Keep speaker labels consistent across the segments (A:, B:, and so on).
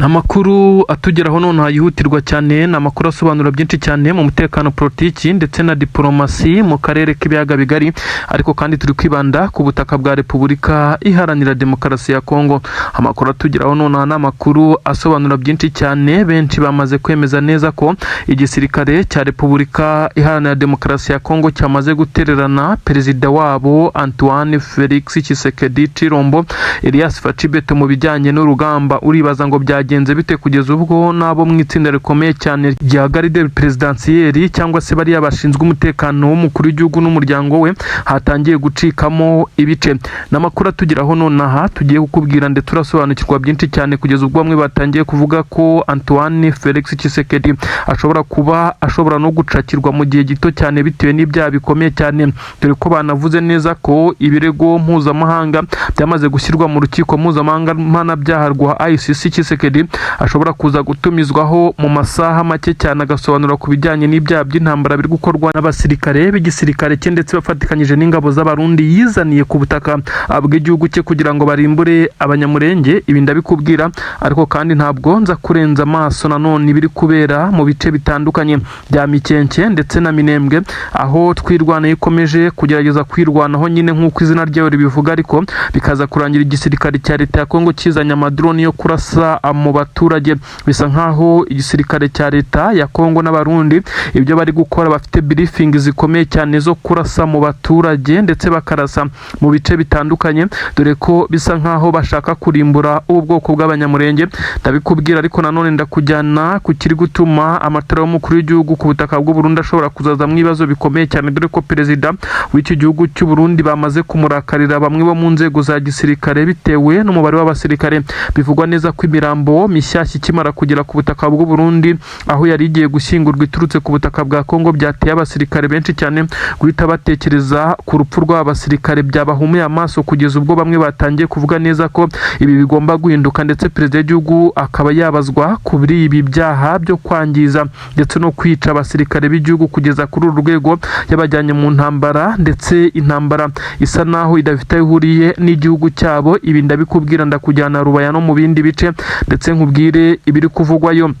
A: Amakuru atugeraho nonaha yihutirwa cyane ni amakuru asobanura byinshi cyane mu mutekano, politiki ndetse na diporomasi mu karere k'Ibiyaga Bigari, ariko kandi turi kwibanda ku butaka bwa Repubulika Iharanira Demokarasi ya Kongo. Amakuru atugeraho nonaha ni amakuru asobanura byinshi cyane. Benshi bamaze kwemeza neza ko igisirikare cya Repubulika Iharanira Demokarasi ya Kongo cyamaze gutererana perezida wabo Antoine Felix Tshisekedi Tshilombo Elias Fatshi Béton mu bijyanye n'urugamba. Uribaza ngo byagenze bite kugeza ubwo n'abo mu itsinda rikomeye cyane rya garde présidentielle, cyangwa se bariya bashinzwe umutekano w'umukuru w'igihugu n'umuryango we, hatangiye gucikamo ibice? N'amakuru atugeraho nonaha tugiye kukubwira, ndetse urasobanukirwa byinshi cyane kugeza ubwo bamwe batangiye kuvuga ko Antoine Felix Tshisekedi ashobora kuba ashobora no gucakirwa mu gihe gito cyane bitewe n'ibyaha bikomeye cyane, dore ko banavuze neza ko ibirego mpuzamahanga byamaze gushyirwa mu rukiko mpuzamahanga mpanabyaha rwa ICC. Tshisekedi ashobora kuza gutumizwaho mu masaha make cyane, agasobanura ku bijyanye n'ibyaha by'intambara biri gukorwa n'abasirikare b'igisirikare cye, ndetse bafatikanyije n'ingabo z'Abarundi yizaniye ku butaka bw'igihugu cye kugira ngo barimbure Abanyamurenge. Ibi ndabikubwira, ariko kandi ntabwo nza kurenza amaso nanone ibiri kubera mu bice bitandukanye bya Mikenke ndetse na Minembwe, aho Twirwaneho ikomeje kugerageza kwirwanaho nyine nk'uko izina ryayo ribivuga, ariko bikaza kurangira igisirikare cya leta ya Kongo kizanye amadroni yo kurasa mu baturage. Bisa nkaho igisirikare cya leta ya Kongo n'Abarundi ibyo bari gukora bafite briefing zikomeye cyane zo kurasa mu baturage, ndetse bakarasa mu bice bitandukanye, dore ko bisa nkaho bashaka kurimbura ubu bwoko bw'Abanyamurenge. Ndabikubwira, ariko nanone ndakujyana ku kiri gutuma amatora y'umukuru w'igihugu ku butaka bw'u Burundi ashobora kuzazamo ibibazo bikomeye cyane, dore ko perezida w'iki gihugu cy'u Burundi bamaze kumurakarira bamwe bo mu nzego za gisirikare, bitewe n'umubare w'abasirikare bivugwa neza ko imirambo mishyashya ikimara kugera ku butaka bw'u Burundi, aho yari igiye gushyingurwa iturutse ku butaka bwa Kongo, byateye abasirikare benshi cyane guhita batekereza ku rupfu rw'aba basirikare, byabahumuye amaso kugeza ubwo bamwe batangiye kuvuga neza ko ibi bigomba guhinduka, ndetse perezida w'igihugu akaba yabazwa kuri ibi byaha byo kwangiza ndetse no kwica abasirikare b'igihugu kugeza kuri uru rwego, yabajyanye mu ntambara, ndetse intambara isa naho idafite aho ihuriye n'igihugu cyabo. Ibi ndabikubwira, ndakujyana Rubaya no mu bindi bice, ndetse nkubwire ibiri kuvugwayo.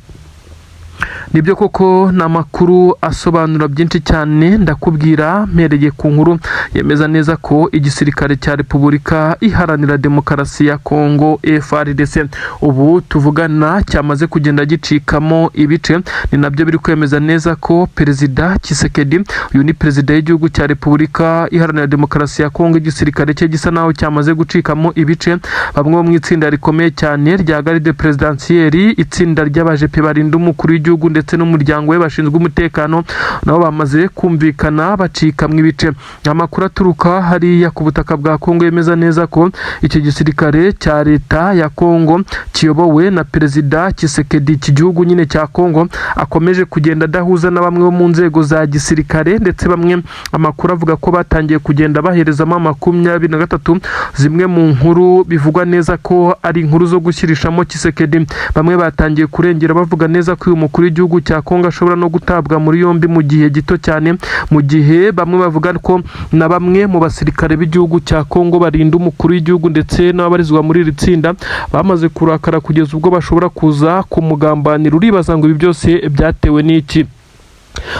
A: Nibyo koko ni amakuru asobanura byinshi cyane. Ndakubwira mpereye ku nkuru yemeza neza ko igisirikare cya Repubulika Iharanira Demokarasi ya Kongo, FARDC, ubu tuvugana cyamaze kugenda gicikamo ibice. Ni nabyo biri kwemeza neza ko perezida Tshisekedi, uyu ni perezida w'igihugu cya Repubulika Iharanira Demokarasi ya Kongo, igisirikare cye gisa naho cyamaze gucikamo ibice. Bamwe bo mu itsinda rikomeye cyane rya garde présidentielle, itsinda ry'abajepe barinda umukuru w'igihugu ndetse n'umuryango we bashinzwe umutekano, nabo bamaze kumvikana bacikamo ibice. Amakuru aturuka hariya ku butaka bwa Kongo yemeza neza ko icyo gisirikare cya leta ya Kongo kiyobowe na perezida Tshisekedi, iki gihugu nyine cya Kongo, akomeje kugenda adahuza na bamwe bo mu nzego za gisirikare, ndetse bamwe amakuru avuga ko batangiye kugenda baherezamo 23 zimwe mu nkuru bivugwa neza ko ari inkuru zo gushyirishamo Tshisekedi. Bamwe batangiye kurengera bavuga neza ko uyu mukuru w'igihugu cya Kongo ashobora no gutabwa muri yombi mu gihe gito cyane, mu gihe bamwe bavuga ko na bamwe mu basirikare b'igihugu cya Kongo barinda umukuru w'igihugu ndetse n'ababarizwa muri iri tsinda bamaze kurakara kugeza ubwo bashobora kuza kumugambanira. Uribaza ngo ibi byose byatewe n'iki?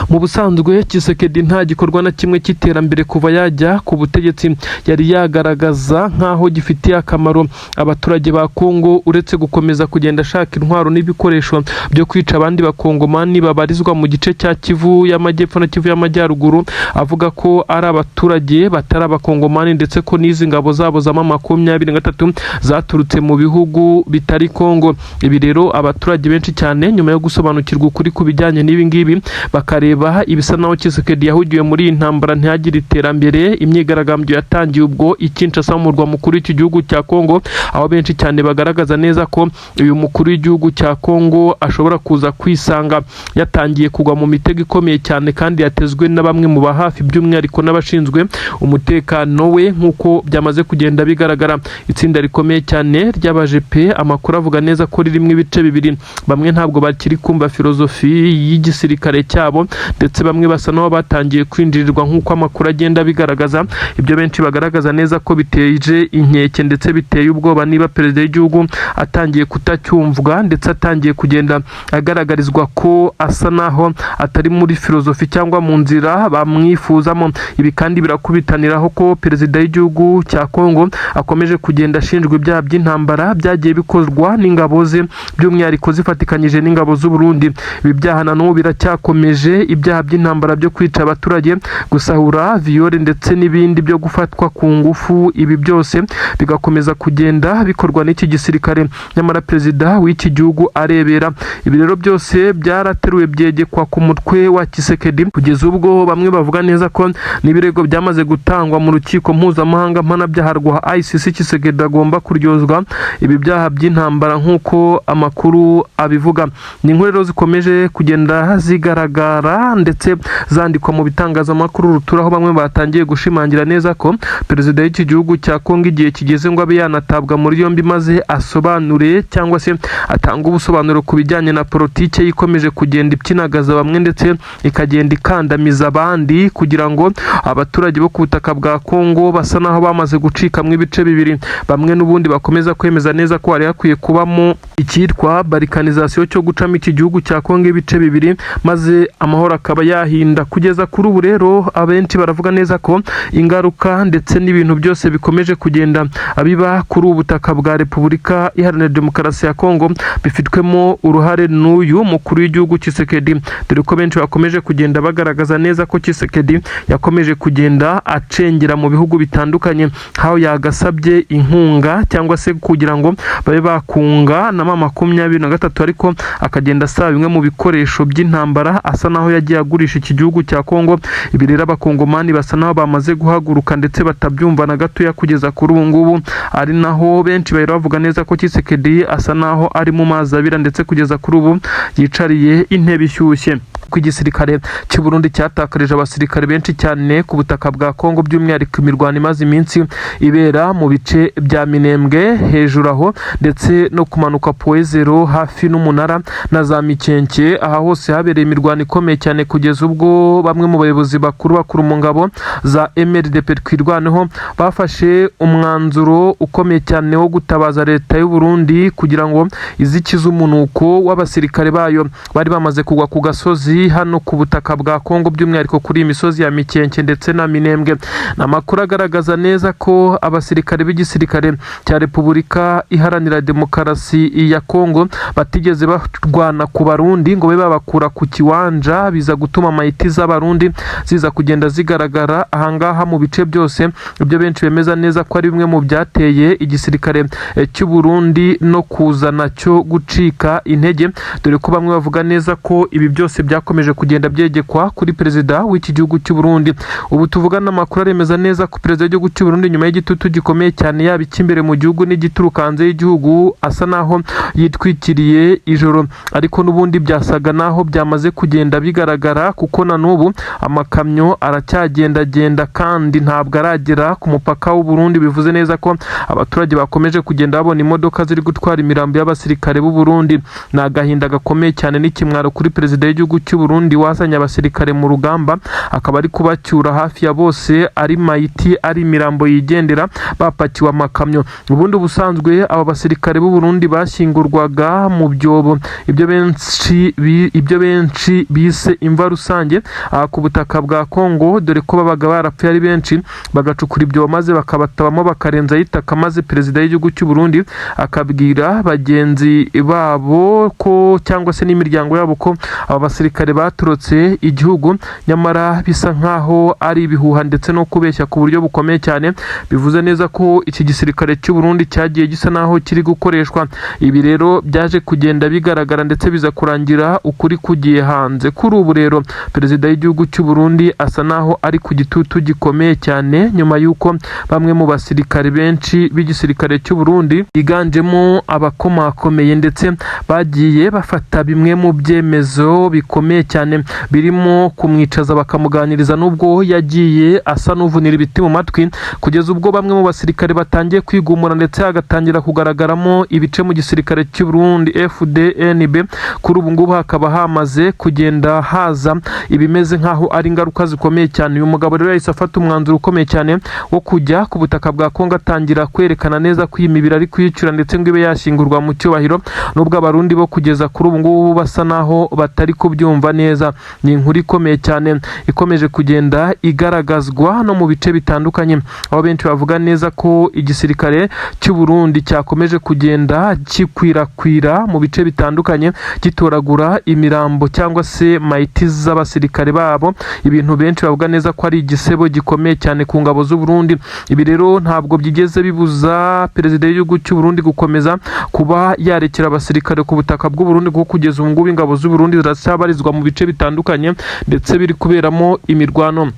A: Mu busanzwe Tshisekedi nta gikorwa na kimwe cy'iterambere kuva yajya ku butegetsi yari yagaragaza nk'aho gifitiye akamaro abaturage ba Kongo, uretse gukomeza kugenda ashaka intwaro n'ibikoresho byo kwica abandi bakongomani babarizwa mu gice cya Kivu y'Amajyepfo na Kivu y'Amajyaruguru, avuga ko ari abaturage batari abakongomani, ndetse ko n'izi ngabo zabo za 23 zaturutse mu bihugu bitari Kongo. Ibi rero abaturage benshi cyane, nyuma yo gusobanukirwa ukuri ku bijyanye n'ibi ngibi, bakareba ibisa naho Tshisekedi yahugiwe muri iyi ntambara ntihagire iterambere. Imyigaragambyo yatangiye ubwo i Kinshasa, mu murwa mukuru w'iki gihugu cya Kongo, aho benshi cyane bagaragaza neza ko uyu mukuru w'igihugu cya Kongo ashobora kuza kwisanga yatangiye kugwa mu mitego ikomeye cyane, kandi yatezwe na bamwe mu ba hafi, by'umwihariko n'abashinzwe umutekano we, nk'uko byamaze kugenda bigaragara. Itsinda rikomeye cyane ry'abajepe, amakuru avuga neza ko ririmo ibice bibiri. Bamwe ntabwo bakiri kumva filozofi y'igisirikare cyabo. yabo, ndetse bamwe basa n'aho batangiye kwinjirirwa nk'uko amakuru agenda abigaragaza. Ibyo benshi bagaragaza neza ko biteje inkeke ndetse biteye ubwoba, niba perezida w'igihugu atangiye kutacyumvwa ndetse atangiye kugenda agaragarizwa ko asa naho atari muri filozofi cyangwa mu nzira bamwifuzamo. Ibi kandi birakubitaniraho ko perezida w'igihugu cya Kongo akomeje kugenda ashinjwa ibyaha by'intambara byagiye bikorwa n'ingabo ze, by'umwihariko zifatikanyije n'ingabo z'u Burundi. Ibi byaha na n'ubu biracyakomeje, ibyaha by'intambara byo kwica abaturage, gusahura, viol ndetse n'ibindi byo gufatwa ku ngufu. Ibi byose bigakomeza kugenda bikorwa n'iki gisirikare, nyamara perezida w'iki gihugu arebera. Ibi rero byose byarateruwe byegekwa ku mutwe wa Tshisekedi, kugeza ubwo bamwe bavuga neza ko n'ibirego byamaze gutangwa mu rukiko mpuzamahanga mpanabyaha rwa ICC, Tshisekedi agomba kuryozwa ibi byaha by'intambara nk'uko amakuru abivuga. Ni inkuru rero zikomeje kugenda zigaragara ndetse zandikwa mu bitangazamakuru rutura, aho bamwe batangiye gushimangira neza ko perezida w'iki gihugu cya Kongo igihe kigeze ngo abe yanatabwa muri yombi, maze asobanure cyangwa se atange ubusobanuro ku bijyanye na politike ye ikomeje kugenda ipyinagaza bamwe ndetse ikagenda ikandamiza abandi, kugira ngo abaturage bo ku butaka bwa Kongo basa naho bamaze gucikamo ibice bibiri. Bamwe n'ubundi bakomeza kwemeza neza ko hari hakwiye kubamo icyitwa balkanisation, cyo gucamo iki gihugu cya Kongo ibice bibiri, maze amahoro akaba yahinda. Kugeza kuri ubu rero, abenshi baravuga neza ko ingaruka ndetse n'ibintu byose bikomeje kugenda biba kuri ubu butaka bwa Repubulika Iharanira Demokarasi ya Kongo bifitwemo uruhare n'uyu mukuru w'igihugu Tshisekedi, dore ko benshi bakomeje kugenda bagaragaza neza ko Tshisekedi yakomeje kugenda acengera mu bihugu bitandukanye, aho yagasabye inkunga cyangwa se kugira ngo babe bakunga na M23, ariko akagenda asaba bimwe mu bikoresho by'intambara, asa naho yagiye agurisha iki gihugu cya Kongo. Ibi rero abakongomani basa naho bamaze guhaguruka ndetse batabyumva na gatoya kugeza kuri ubu ngubu, ari naho benshi bahera bavuga neza ko Tshisekedi asa naho ari mu mazi abira, ndetse kugeza kuri ubu yicariye intebe ishyushye. Ko igisirikare cy'u Burundi cyatakarije abasirikare benshi cyane ku butaka bwa Kongo, by'umwihariko imirwano imaze iminsi ibera mu bice bya Minembwe hejuru aho, ndetse no kumanuka Point Zéro hafi n'umunara na za Mikenke. Aha hose habereye imirwano ikomeye cyane, kugeza ubwo bamwe mu bayobozi bakuru bakuru mu ngabo za MRDP Twirwaneho bafashe umwanzuro ukomeye cyane wo gutabaza leta y'u Burundi kugira ngo izikize umunuko w'abasirikare bayo bari bamaze kugwa ku gasozi hano ku butaka bwa Kongo, by'umwihariko kuri iyi misozi ya Mikenke ndetse na Minembwe. Ni amakuru agaragaza neza ko abasirikare b'igisirikare cya Repubulika Iharanira Demokarasi ya Kongo batigeze barwana ku Barundi ngo babe babakura ku kiwanja, biza gutuma mayiti z'Abarundi ziza kugenda zigaragara ahangaha mu bice byose. Ibyo benshi bemeza neza ko ari bimwe mu byateye igisirikare cy'u Burundi no kuza nacyo gucika intege, dore ko bamwe bavuga neza ko ibi byose byakomeje kugenda byegekwa kuri perezida w'iki gihugu cy'u Burundi. Ubu tuvugana, amakuru aremeza neza ko perezida w'igihugu cy'u Burundi, nyuma y'igitutu gikomeye cyane, yaba icy'imbere mu gihugu n'igituruka hanze y'igihugu, asa naho yitwikiriye ijoro, ariko n'ubundi byasaga naho byamaze kugenda bigaragara, kuko na n'ubu amakamyo aracyagendagenda kandi ntabwo aragera ku mupaka w'u Burundi. Bivuze neza ko abaturage bakomeje kugenda babona imodoka ziri gutwara imirambo y'abasirikare b'u Burundi. Ni agahinda gakomeye cyane n'ikimwaro kuri perezida w'igihugu cy'u Burundi wazanye abasirikare mu rugamba, akaba ari kubacyura hafi ya bose ari mayiti, ari imirambo yigendera bapakiwe amakamyo. Ubundi ubusanzwe aba basirikare b'u Burundi bashyingurwaga mu byobo, ibyo benshi bise imva rusange aha ku butaka bwa Kongo, dore ko babaga barapfuye ari benshi, bagacukura ibyobo maze bakabatabamo, bakarenzaho itaka, maze perezida w'igihugu cy'u Burundi akabwira bagenzi babo ko cyangwa se n'imiryango yabo ko aba basirikare baturutse igihugu, nyamara bisa nkaho ari ibihuha ndetse no kubeshya ku buryo bukomeye cyane. Bivuze neza ko iki gisirikare cy'u Burundi cyagiye gisa naho kiri gukoreshwa. Ibi rero byaje kugenda bigaragara ndetse biza kurangira ukuri kugiye hanze. Kuri ubu rero perezida w'igihugu cy'u Burundi asa naho ari ku gitutu gikomeye cyane, nyuma y'uko bamwe mu basirikare benshi b'igisirikare cy'u Burundi, biganjemo abakomakomeye, ndetse bagiye bafata bimwe mu byemezo bikomeye. bikomeye cyane, birimo kumwicaza bakamuganiriza, nubwo yagiye asa n'uvunira ibiti mu matwi, kugeza ubwo bamwe mu basirikare batangiye kwigumura, ndetse hagatangira kugaragaramo ibice mu gisirikare cy'u Burundi FDNB. Kuri ubu ngubu hakaba hamaze kugenda haza ibimeze nk'aho ari ingaruka zikomeye cyane. Uyu mugabo rero yahise afata umwanzuro ukomeye cyane wo kujya ku butaka bwa Kongo, atangira kwerekana neza ko iyi mibiri ari kuyicyura, ndetse ngo ibe yashyingurwa mu cyubahiro, nubwo Abarundi bo kugeza kuri ubu ngubu basa naho batari kubyumva neza. Ni inkuru ikomeye cyane ikomeje kugenda igaragazwa no mu bice bitandukanye, aho benshi bavuga neza ko igisirikare cy'u Burundi cyakomeje kugenda gikwirakwira mu bice bitandukanye, gitoragura imirambo cyangwa se mayiti z'abasirikare babo, ibintu benshi bavuga neza ko ari igisebo gikomeye cyane ku ngabo z'u Burundi. Ibi rero ntabwo byigeze bibuza perezida w'igihugu cy'u Burundi gukomeza kuba yarekera abasirikare ku butaka bw'u Burundi, kuko kugeza ubu ngubu ingabo z'u Burundi ziracyabarizwa mu bice bitandukanye ndetse biri kuberamo imirwano.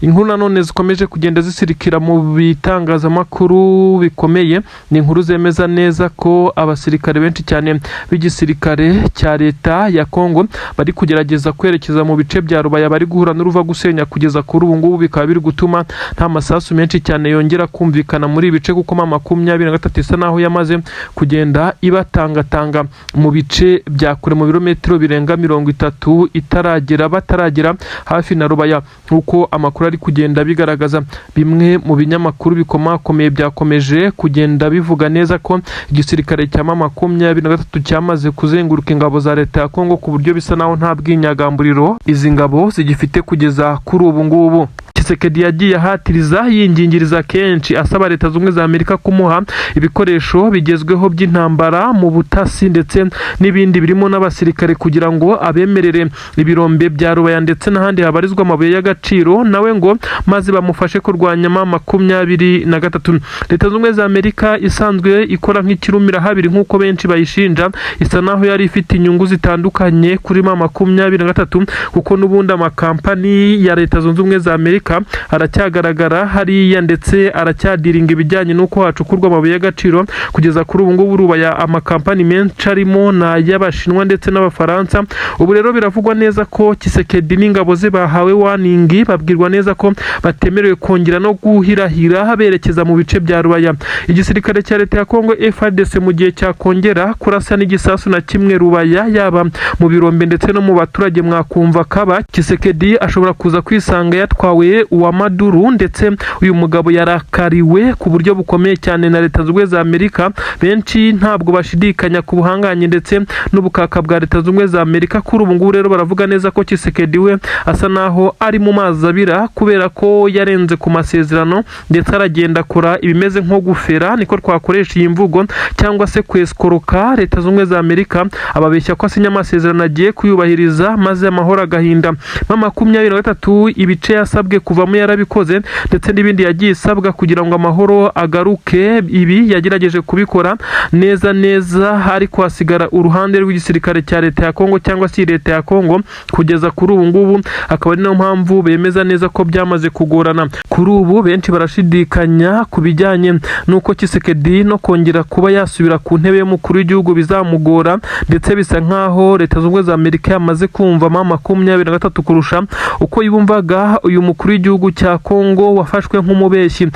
A: Inkuru nanone zikomeje kugenda zisirikira mu bitangazamakuru bikomeye ni inkuru zemeza neza ko abasirikare benshi cyane b'igisirikare cya leta ya Kongo bari kugerageza kwerekeza mu bice bya Rubaya bari guhura n'uruva gusenya. Kugeza kuri ubu ngubu bikaba biri gutuma nta masasu menshi cyane yongera kumvikana muri ibi bice, kuko M23 isa naho yamaze kugenda ibatangatanga mu bice bya kure, mu birometero birenga 30 itaragera, bataragera hafi na Rubaya, nk'uko amakuru ari kugenda bigaragaza. Bimwe mu binyamakuru bikomakomeye byakomeje kugenda bivuga neza ko igisirikare cya M23 cyamaze kuzenguruka ingabo za leta ya Kongo, ku buryo bisa naho nta bwinyagamburiro izi ngabo zigifite kugeza kuri ubu ngubu. Tshisekedi yagiye ahatiriza, yingingiriza kenshi, asaba Leta Zunze Ubumwe za Amerika kumuha ibikoresho bigezweho by'intambara mu butasi ndetse n'ibindi birimo n'abasirikare, kugira ngo abemerere ibirombe bya Rubaya ndetse n'ahandi habarizwa amabuye y'agaciro, nawe ngo maze bamufashe kurwanya M23. Leta Zunze Ubumwe za Amerika isanzwe ikora nk'ikirumira habiri nk'uko benshi bayishinja, isa naho yari ifite inyungu zitandukanye kuri M23, kuko n'ubundi amakampani ya Leta Zunze Ubumwe za Amerika aracyagaragara hariya, ndetse aracyadiringa ibijyanye n'uko hacukurwa amabuye y'agaciro. Kugeza kuri ubu ngubu Rubaya amakampani menshi arimo ni ay'Abashinwa ndetse n'Abafaransa. Ubu rero biravugwa neza ko Tshisekedi n'ingabo ze bahawe warning, babwirwa neza ko batemerewe kongera no guhirahira berekeza mu bice bya Rubaya. Igisirikare cya leta ya Kongo FARDC, mu gihe cyakongera kurasa n'igisasu na kimwe Rubaya, yaba mu birombe ndetse no mu baturage, mwakumva kaba Tshisekedi ashobora kuza kwisanga yatwawe uwa Maduru. Ndetse uyu mugabo yarakariwe ku buryo bukomeye cyane na Leta Zunze Ubumwe za Amerika. Benshi ntabwo bashidikanya ku buhangange ndetse n'ubukaka bwa Leta Zunze Ubumwe za Amerika. Kuri ubu ngubu rero baravuga neza ko Tshisekedi we asa naho ari mu mazi abira, kubera ko yarenze ku masezerano, ndetse aragenda akora ibimeze nko gufera, niko twakoresha iyi mvugo, cyangwa se kwesikoroka Leta Zunze Ubumwe za Amerika, ababeshya ko asinya amasezerano agiye kuyubahiriza, maze amahoro agahinda. M23 ibice yasabwe kuvamo yarabikoze, ndetse n'ibindi yagiye isabwa kugira ngo amahoro agaruke, ibi yagerageje kubikora neza neza, ariko hasigara uruhande rw'igisirikare cya leta ya Kongo cyangwa se leta ya Kongo. Kugeza kuri ubu ngubu akaba ari nayo mpamvu bemeza neza ko byamaze kugorana. Kuri ubu benshi barashidikanya ku bijyanye n'uko Tshisekedi no kongera kuba yasubira ku ntebe y'umukuru w'igihugu bizamugora, ndetse bisa nkaho Leta Zunze Ubumwe za Amerika yamaze kumva M23 kurusha uko yumvaga uyu mukuru w'igihugu cya Kongo wafashwe nk'umubeshyi,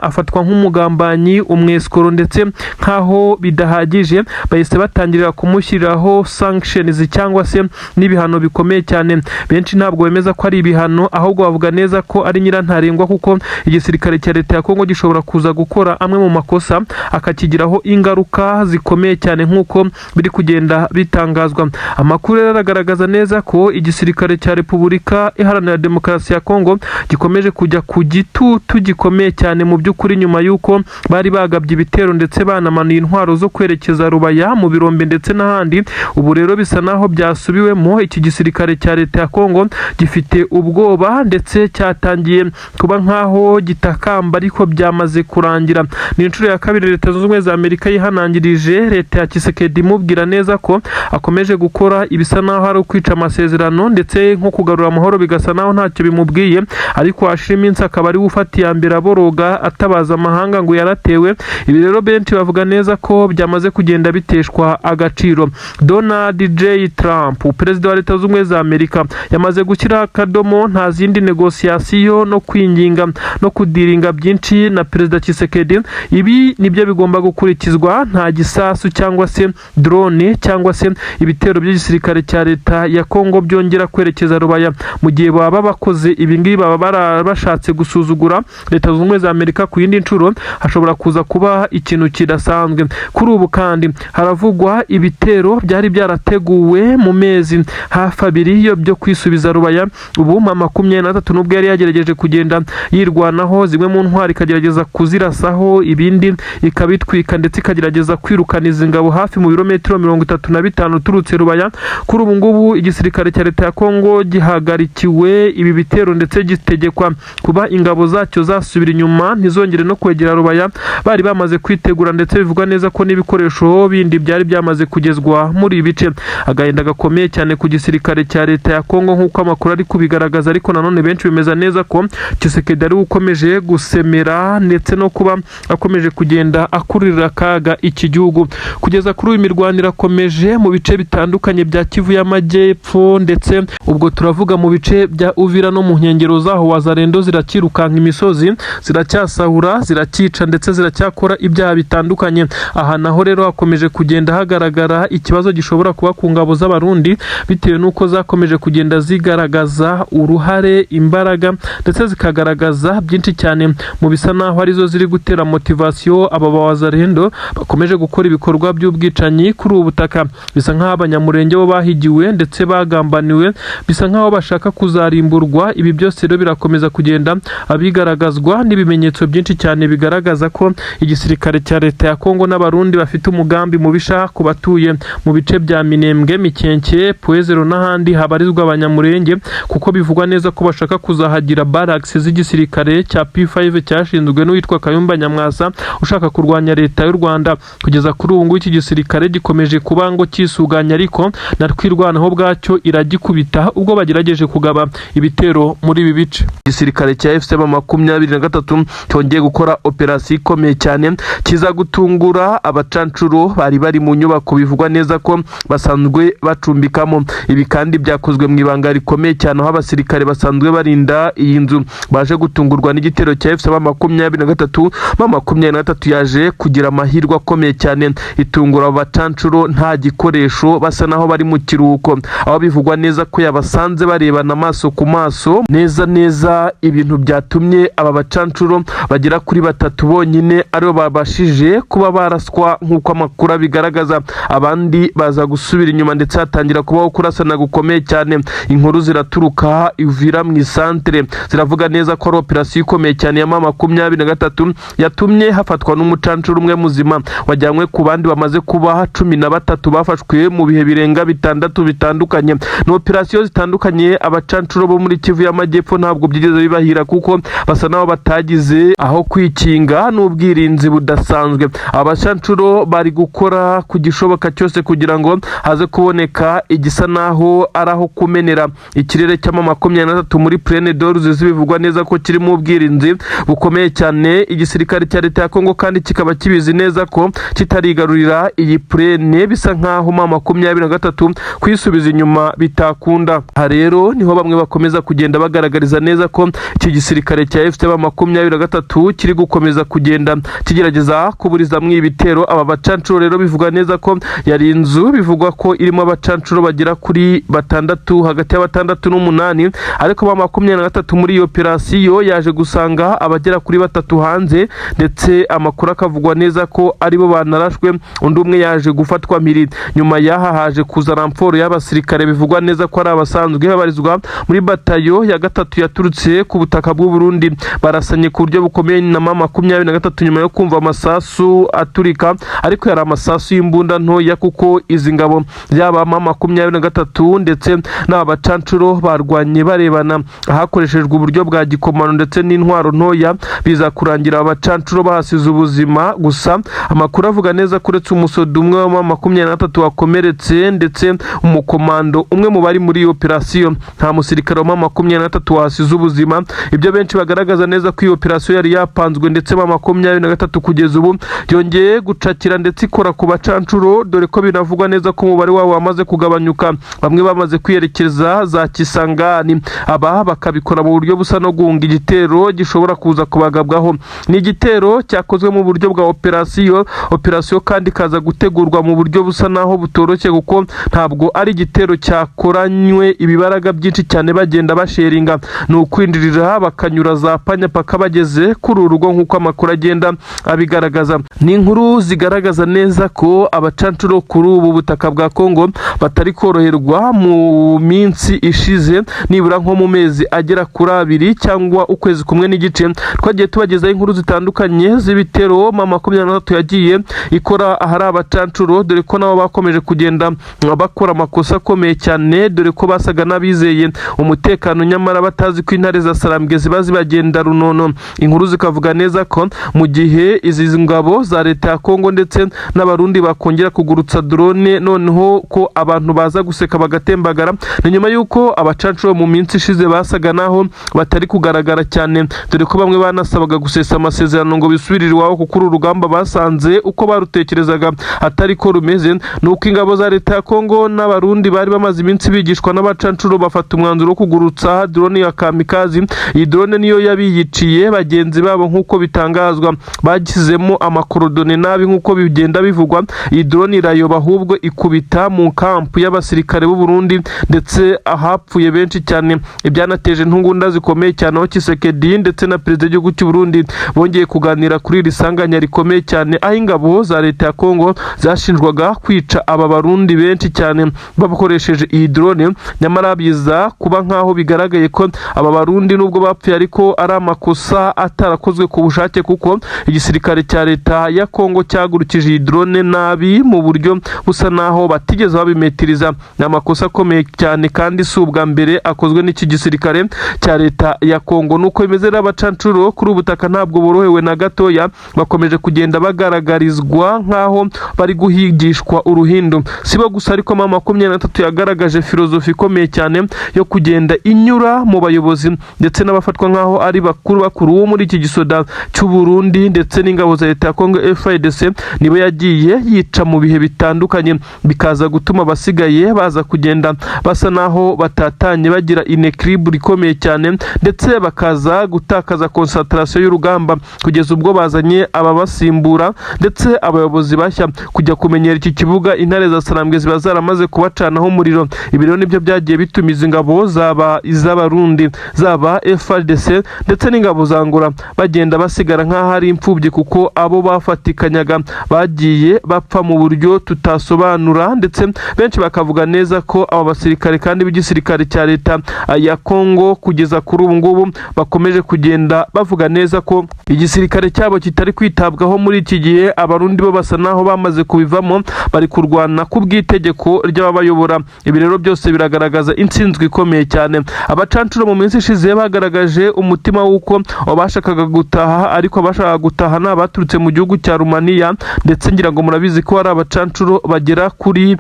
A: afatwa nk'umugambanyi, umwesikoro, ndetse nk'aho bidahagije bahise batangirira kumushyiriraho sanctions cyangwa se n'ibihano bikomeye cyane. Benshi ntabwo bemeza ko ari ibihano, ahubwo bavuga neza ko ari nyirantarengwa, kuko igisirikare cya leta ya Kongo gishobora kuza gukora amwe mu makosa akakigiraho ingaruka zikomeye cyane, nk'uko biri kugenda bitangazwa. Amakuru rero aragaragaza neza ko igisirikare cya Repubulika Iharanira Demokarasi ya Kongo gikomeje kujya ku gitutu gikomeye cyane. Mu by'ukuri, nyuma y'uko bari bagabye ibitero ndetse banamanuye intwaro zo kwerekeza Rubaya mu birombe ndetse n'ahandi, ubu rero bisa naho byasubiwemo. Iki gisirikare cya leta ya Kongo gifite ubwoba, ndetse cyatangiye kuba nk'aho gitakamba, ariko byamaze kurangira. Ni inshuro ya kabiri Leta Zunze Ubumwe za Amerika yihanangirije leta ya Tshisekedi, imubwira neza ko akomeje gukora ibisa naho ari ukwica amasezerano, ndetse nko kugarura amahoro bigasa naho ntacyo bimubwiye. yapfuye, ariko hashira iminsi akaba ari we ufata iya mbere aboroga atabaza amahanga ngo yaratewe. Ibi rero benshi bavuga neza ko byamaze kugenda biteshwa agaciro. Donald J Trump, perezida wa Leta Zunze Ubumwe za Amerika, yamaze gushyiraho akadomo, nta zindi négociation no kwinginga no kudiringa byinshi na Perezida Tshisekedi. Ibi nibyo bigomba gukurikizwa: nta gisasu cyangwa se drone cyangwa se ibitero by'igisirikare cya leta ya Kongo byongera kwerekeza Rubaya. Mu gihe baba bakoze ibi ngibi, baba bashatse gusuzugura Leta Zunze Ubumwe za Amerika ku yindi nshuro, hashobora kuza kuba ikintu kidasanzwe. Kuri ubu kandi haravugwa ibitero byari byarateguwe mu mezi hafi 2 yo byo kwisubiza Rubaya. Ubu M23, nubwo yari yagerageje kugenda yirwanaho, zimwe mu ntwari ikagerageza kuzirasaho, ibindi ikabitwika, ndetse ikagerageza kwirukana izi ngabo hafi mu birometero 35 uturutse Rubaya, kuri ubu ngubu igisirikare cya leta ya Kongo gihagarikiwe ibi bitero, ndetse gitegekwa kuba ingabo zacyo zasubira inyuma, ntizongere no kwegera Rubaya. Bari bamaze kwitegura, ndetse bivugwa neza ko n'ibikoresho bindi byari byamaze kugezwa muri ibi bice. Agahinda gakomeye cyane ku gisirikare cya leta ya Kongo nk'uko amakuru ari kubigaragaza, ariko nanone benshi bemeza neza ko Tshisekedi ari we ukomeje gusemera ndetse no kuba akomeje kugenda akururira akaga iki gihugu. Kugeza kuri uyu, mirwano irakomeje mu bice bitandukanye bya Kivu y'Amajyepfo, ndetse ubwo turavuga mu bice bya Uvira no mu nkengero zaho. Wazalendo zirakirukanka imisozi, ziracyasahura, ziracyica, ndetse ziracyakora ibyaha bitandukanye. Aha naho rero hakomeje kugenda hagaragara ikibazo gishobora kuba ku ngabo z'Abarundi, bitewe n'uko zakomeje kugenda zigaragaza uruhare, imbaraga, ndetse zikagaragaza byinshi cyane mu bisa naho arizo ziri gutera motivation aba bawazalendo bakomeje gukora ibikorwa by'ubwicanyi kuri ubu butaka. Bisa nk'aho Abanyamurenge bo bahigiwe ndetse bagambaniwe, bisa nk'aho bashaka kuzarimburwa. Ibi byose rero birakomeza kugenda bigaragazwa n'ibimenyetso byinshi cyane bigaragaza ko igisirikare cya leta ya Kongo n'Abarundi bafite umugambi mubisha ku batuye mu bice bya Minembwe, Mikenke, Pwezero n'ahandi habarizwa Abanyamurenge, kuko bivugwa neza ko bashaka kuzahagira barracks z'igisirikare cya P5 cyashinzwe n'uwitwa Kayumba Nyamwasa ushaka kurwanya leta y'u Rwanda. Kugeza kuri ubu ngubu iki gisirikare gikomeje kuba ngo kisuganya, ariko na Twirwanaho bwacyo iragikubita ubwo bagerageje kugaba ibitero muri ibi bice. Igisirikare cya AFC M23 cyongeye gukora operasiyo ikomeye cyane, kiza gutungura abacancuro bari bari mu nyubako bivugwa neza ko basanzwe bacumbikamo. Ibi kandi byakozwe mu ibanga rikomeye cyane, aho abasirikare basanzwe barinda iyi nzu baje gutungurwa n'igitero cya AFC M23. M23 yaje kugira amahirwe akomeye cyane, itungura abo bacancuro nta gikoresho, basa naho bari mu kiruhuko, aho bivugwa neza ko yabasanze barebana amaso ku maso neza neza, ibintu byatumye aba bacancuro bagera kuri batatu bonyine aribo babashije kuba baraswa nk'uko amakuru abigaragaza. Abandi baza gusubira inyuma, ndetse hatangira kubaho kurasana gukomeye cyane. Inkuru ziraturuka Uvira mu isantere ziravuga neza ko ari operasiyo ikomeye cyane ya M23 yatumye hafatwa n'umucancuro umwe muzima wajyanywe ku bandi bamaze kuba 13 bafashwe mu bihe birenga 6 bitandukanye. Ni operasiyo zitandukanye. Abacancuro bo muri Kivu y'Amajyepfo ntabwo byigeze bibahira, kuko basa n'aho batagize aho kwikinga n'ubwirinzi budasanzwe. Abacancuro bari gukora ku gishoboka cyose kugira ngo haze kuboneka igisa naho ari aho kumenera ikirere cya M23 muri Plaine de Ruzizi, bivugwa neza ko kirimo ubwirinzi bukomeye cyane. Igisirikare cya leta ya Kongo kandi kikaba kibizi neza ko kitarigarurira iyi plaine, bisa nkaho M23 kwisubiza inyuma bitakunda. Aha rero niho bamwe bakomeza kugenda bagaragariza neza ko iki gisirikare cya AFC M23 kiri gukomeza kugenda kigerageza kuburizamwo ibitero. Aba bacancuro rero bivugwa neza ko yari inzu bivugwa ko irimo abacancuro bagera kuri batandatu, hagati ya batandatu n'umunani, ariko M23 muri iyo operasiyo yaje gusanga abagera kuri batatu hanze, ndetse amakuru akavugwa neza ko aribo banarashwe. Undi umwe yaje gufatwa mpiri. Nyuma y'aha haje kuza renfort y'abasirikare bivugwa neza ko ari abasanzwe babarizwa muri batayo ya gatatu yaturutse ku butaka bw'u Burundi. Barasanye ku buryo bukomeye na M23 nyuma yo kumva amasasu aturika, ariko yari amasasu y'imbunda ntoya, kuko izi ngabo yaba M23 ndetse n'aba bacancuro barwanye barebana hakoreshejwe uburyo bwa gikomano ndetse n'intwaro ntoya, biza kurangira aba bacancuro bahasize ubuzima. Gusa amakuru avuga neza ko uretse umusoda umwe wa M23 wakomeretse ndetse umukomando umwe mu bari muri iyo operasiyo, nta musirikare wa M23. 23 wasize ubuzima. Ibyo benshi bagaragaza neza ko iyi operasiyo yari yapanzwe, ndetse M23 kugeza ubu yongeye gucakira ndetse ikora ku bacancuro, dore ko binavugwa neza ko umubare wabo wamaze kugabanyuka, bamwe bamaze kwiyerekeza za Kisangani, aba bakabikora mu buryo busa no guhunga igitero gishobora kuza kubagabwaho. Ni igitero cyakozwe mu buryo bwa operasiyo, operasiyo kandi ikaza gutegurwa mu buryo busa naho butoroshye, kuko ntabwo ari igitero cyakoranywe ibibaraga byinshi cyane bagenda basheringa. Ni ukwinjirira bakanyura za panya paka bageze kuri uru rugo, nk'uko amakuru agenda abigaragaza. Ni inkuru zigaragaza neza ko abacancuro kuri ubu butaka bwa Kongo batari koroherwa. Mu minsi ishize, nibura nko mu mezi agera kuri 2 cyangwa ukwezi kumwe n'igice, twagiye tubagezaho inkuru zitandukanye z'ibitero M23 yagiye ikora ahari abacancuro, dore ko nabo bakomeje kugenda bakora amakosa akomeye cyane, dore ko basaga n'abizeye umutekano nyamara batazi ko intare za Sarambwe ziba zibagenda runono. Inkuru zikavuga neza ko mu gihe izi ngabo za leta ya Kongo ndetse n'Abarundi bakongera kugurutsa drone, noneho ko abantu baza guseka bagatembagara. Ni nyuma y'uko abacancuro mu minsi ishize basaga naho batari kugaragara cyane, dore ko bamwe banasabaga gusesa amasezerano ngo bisubirire iwabo, kuko uru rugamba basanze uko barutekerezaga atari ko rumeze. Ni uko ingabo za leta ya Kongo n'Abarundi bari bamaze iminsi bigishwa n'abacancuro bafata umwanzuro wo kugurutsa drone ya kamikazi. Iyi drone niyo yabiyiciye bagenzi babo, nk'uko bitangazwa bashyizemo ama coordonnées nabi, nk'uko bigenda bivugwa. Iyi drone irayoba, ahubwo ikubita mu kampu y'abasirikare b'u Burundi, ndetse ahapfuye benshi cyane. Ibyanateje intugunda zikomeye cyane, aho Tshisekedi ndetse na perezida w'igihugu cy'u Burundi bongeye kuganira kuri iri sanganya rikomeye cyane, aho ingabo za leta ya Kongo zashinjwaga kwica aba Barundi benshi cyane bakoresheje iyi drone. Nyamara biza kuba nk'aho bigaragaye ko aba Barundi nubwo bapfuye ariko ari amakosa atarakozwe ku bushake, kuko igisirikare cya leta ya Kongo cyagurukije iyi drone nabi mu buryo busa naho batigeze babimetiriza. Ni amakosa akomeye cyane kandi si ubwa mbere akozwe n'iki gisirikare cya leta ya Kongo. Nuko bimeze rero, abacancuro kuri ubu butaka ntabwo borohewe na gatoya, bakomeje kugenda bagaragarizwa nk'aho bari guhigishwa uruhindu. Si bo gusa ariko, M23 yagaragaje filozofi ikomeye cyane yo kugenda inyura mu bayobozi ndetse n'abafatwa nk'aho ari bakuru bakuru wo muri iki gisoda cy'u Burundi ndetse n'ingabo za leta ya Kongo FARDC, nibo yagiye yica mu bihe bitandukanye, bikaza gutuma abasigaye baza kugenda basa naho batatanye, bagira un équilibre ikomeye cyane, ndetse bakaza gutakaza concentration y'urugamba kugeza ubwo bazanye ababasimbura ndetse abayobozi bashya kujya kumenyera iki kibuga, intare za Sarambwe ziba zaramaze kubacanaho umuriro. Ibi rero nibyo byagiye bituma izi ngabo, zaba iz'Abarundi, zaba FARDC ndetse n'ingabo za Angola, bagenda basigara nk'aho ari imfubyi, kuko abo bafatikanyaga bagiye bapfa mu buryo tutasobanura, ndetse benshi bakavuga neza ko aba basirikare kandi b'igisirikare cya leta ya Kongo kugeza kuri ubu ngubu bakomeje kugenda bavuga neza ko igisirikare cyabo kitari kwitabwaho muri iki gihe. Abarundi bo basa naho bamaze kubivamo, bari kurwana ku bw'itegeko ry'ababayobora. Ibi rero byose biragaragaza intsinzwi ikomeye cyane. Abacancuro mu minsi ishize bagaragaje umutima w'uko bashakaga gutaha, ariko abashakaga gutaha ni abaturutse mu gihugu cya Rumaniya, ndetse ngira ngo murabizi ko hari abacancuro bagera kuri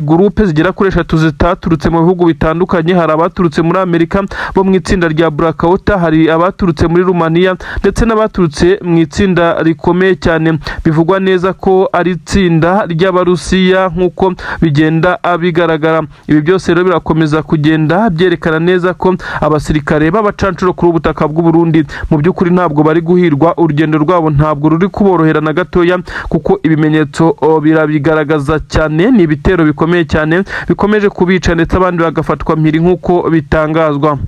A: groupe zigera kuri eshatu zitaturutse mu bihugu bitandukanye. Hari abaturutse muri Amerika bo mu itsinda rya Blackwater, hari abaturutse muri Rumaniya ndetse n'abaturutse mu itsinda rikomeye cyane bivugwa neza ko ari itsinda ry'Abarusiya, nk'uko bigenda bigaragara. Ibi byose rero birakomeza kugenda byerekana neza ko abasirikare b'abacancuro kuri ubu butaka bw'u Burundi mu by'ukuri ntabwo bari guhirwa, urugendo rwabo ntabwo ruri kuborohera na gatoya, kuko ibimenyetso birabigaragaza cyane. Ni ibitero bikomeye cyane bikomeje kubica, ndetse abandi bagafatwa mpiri nk'uko bitangazwa.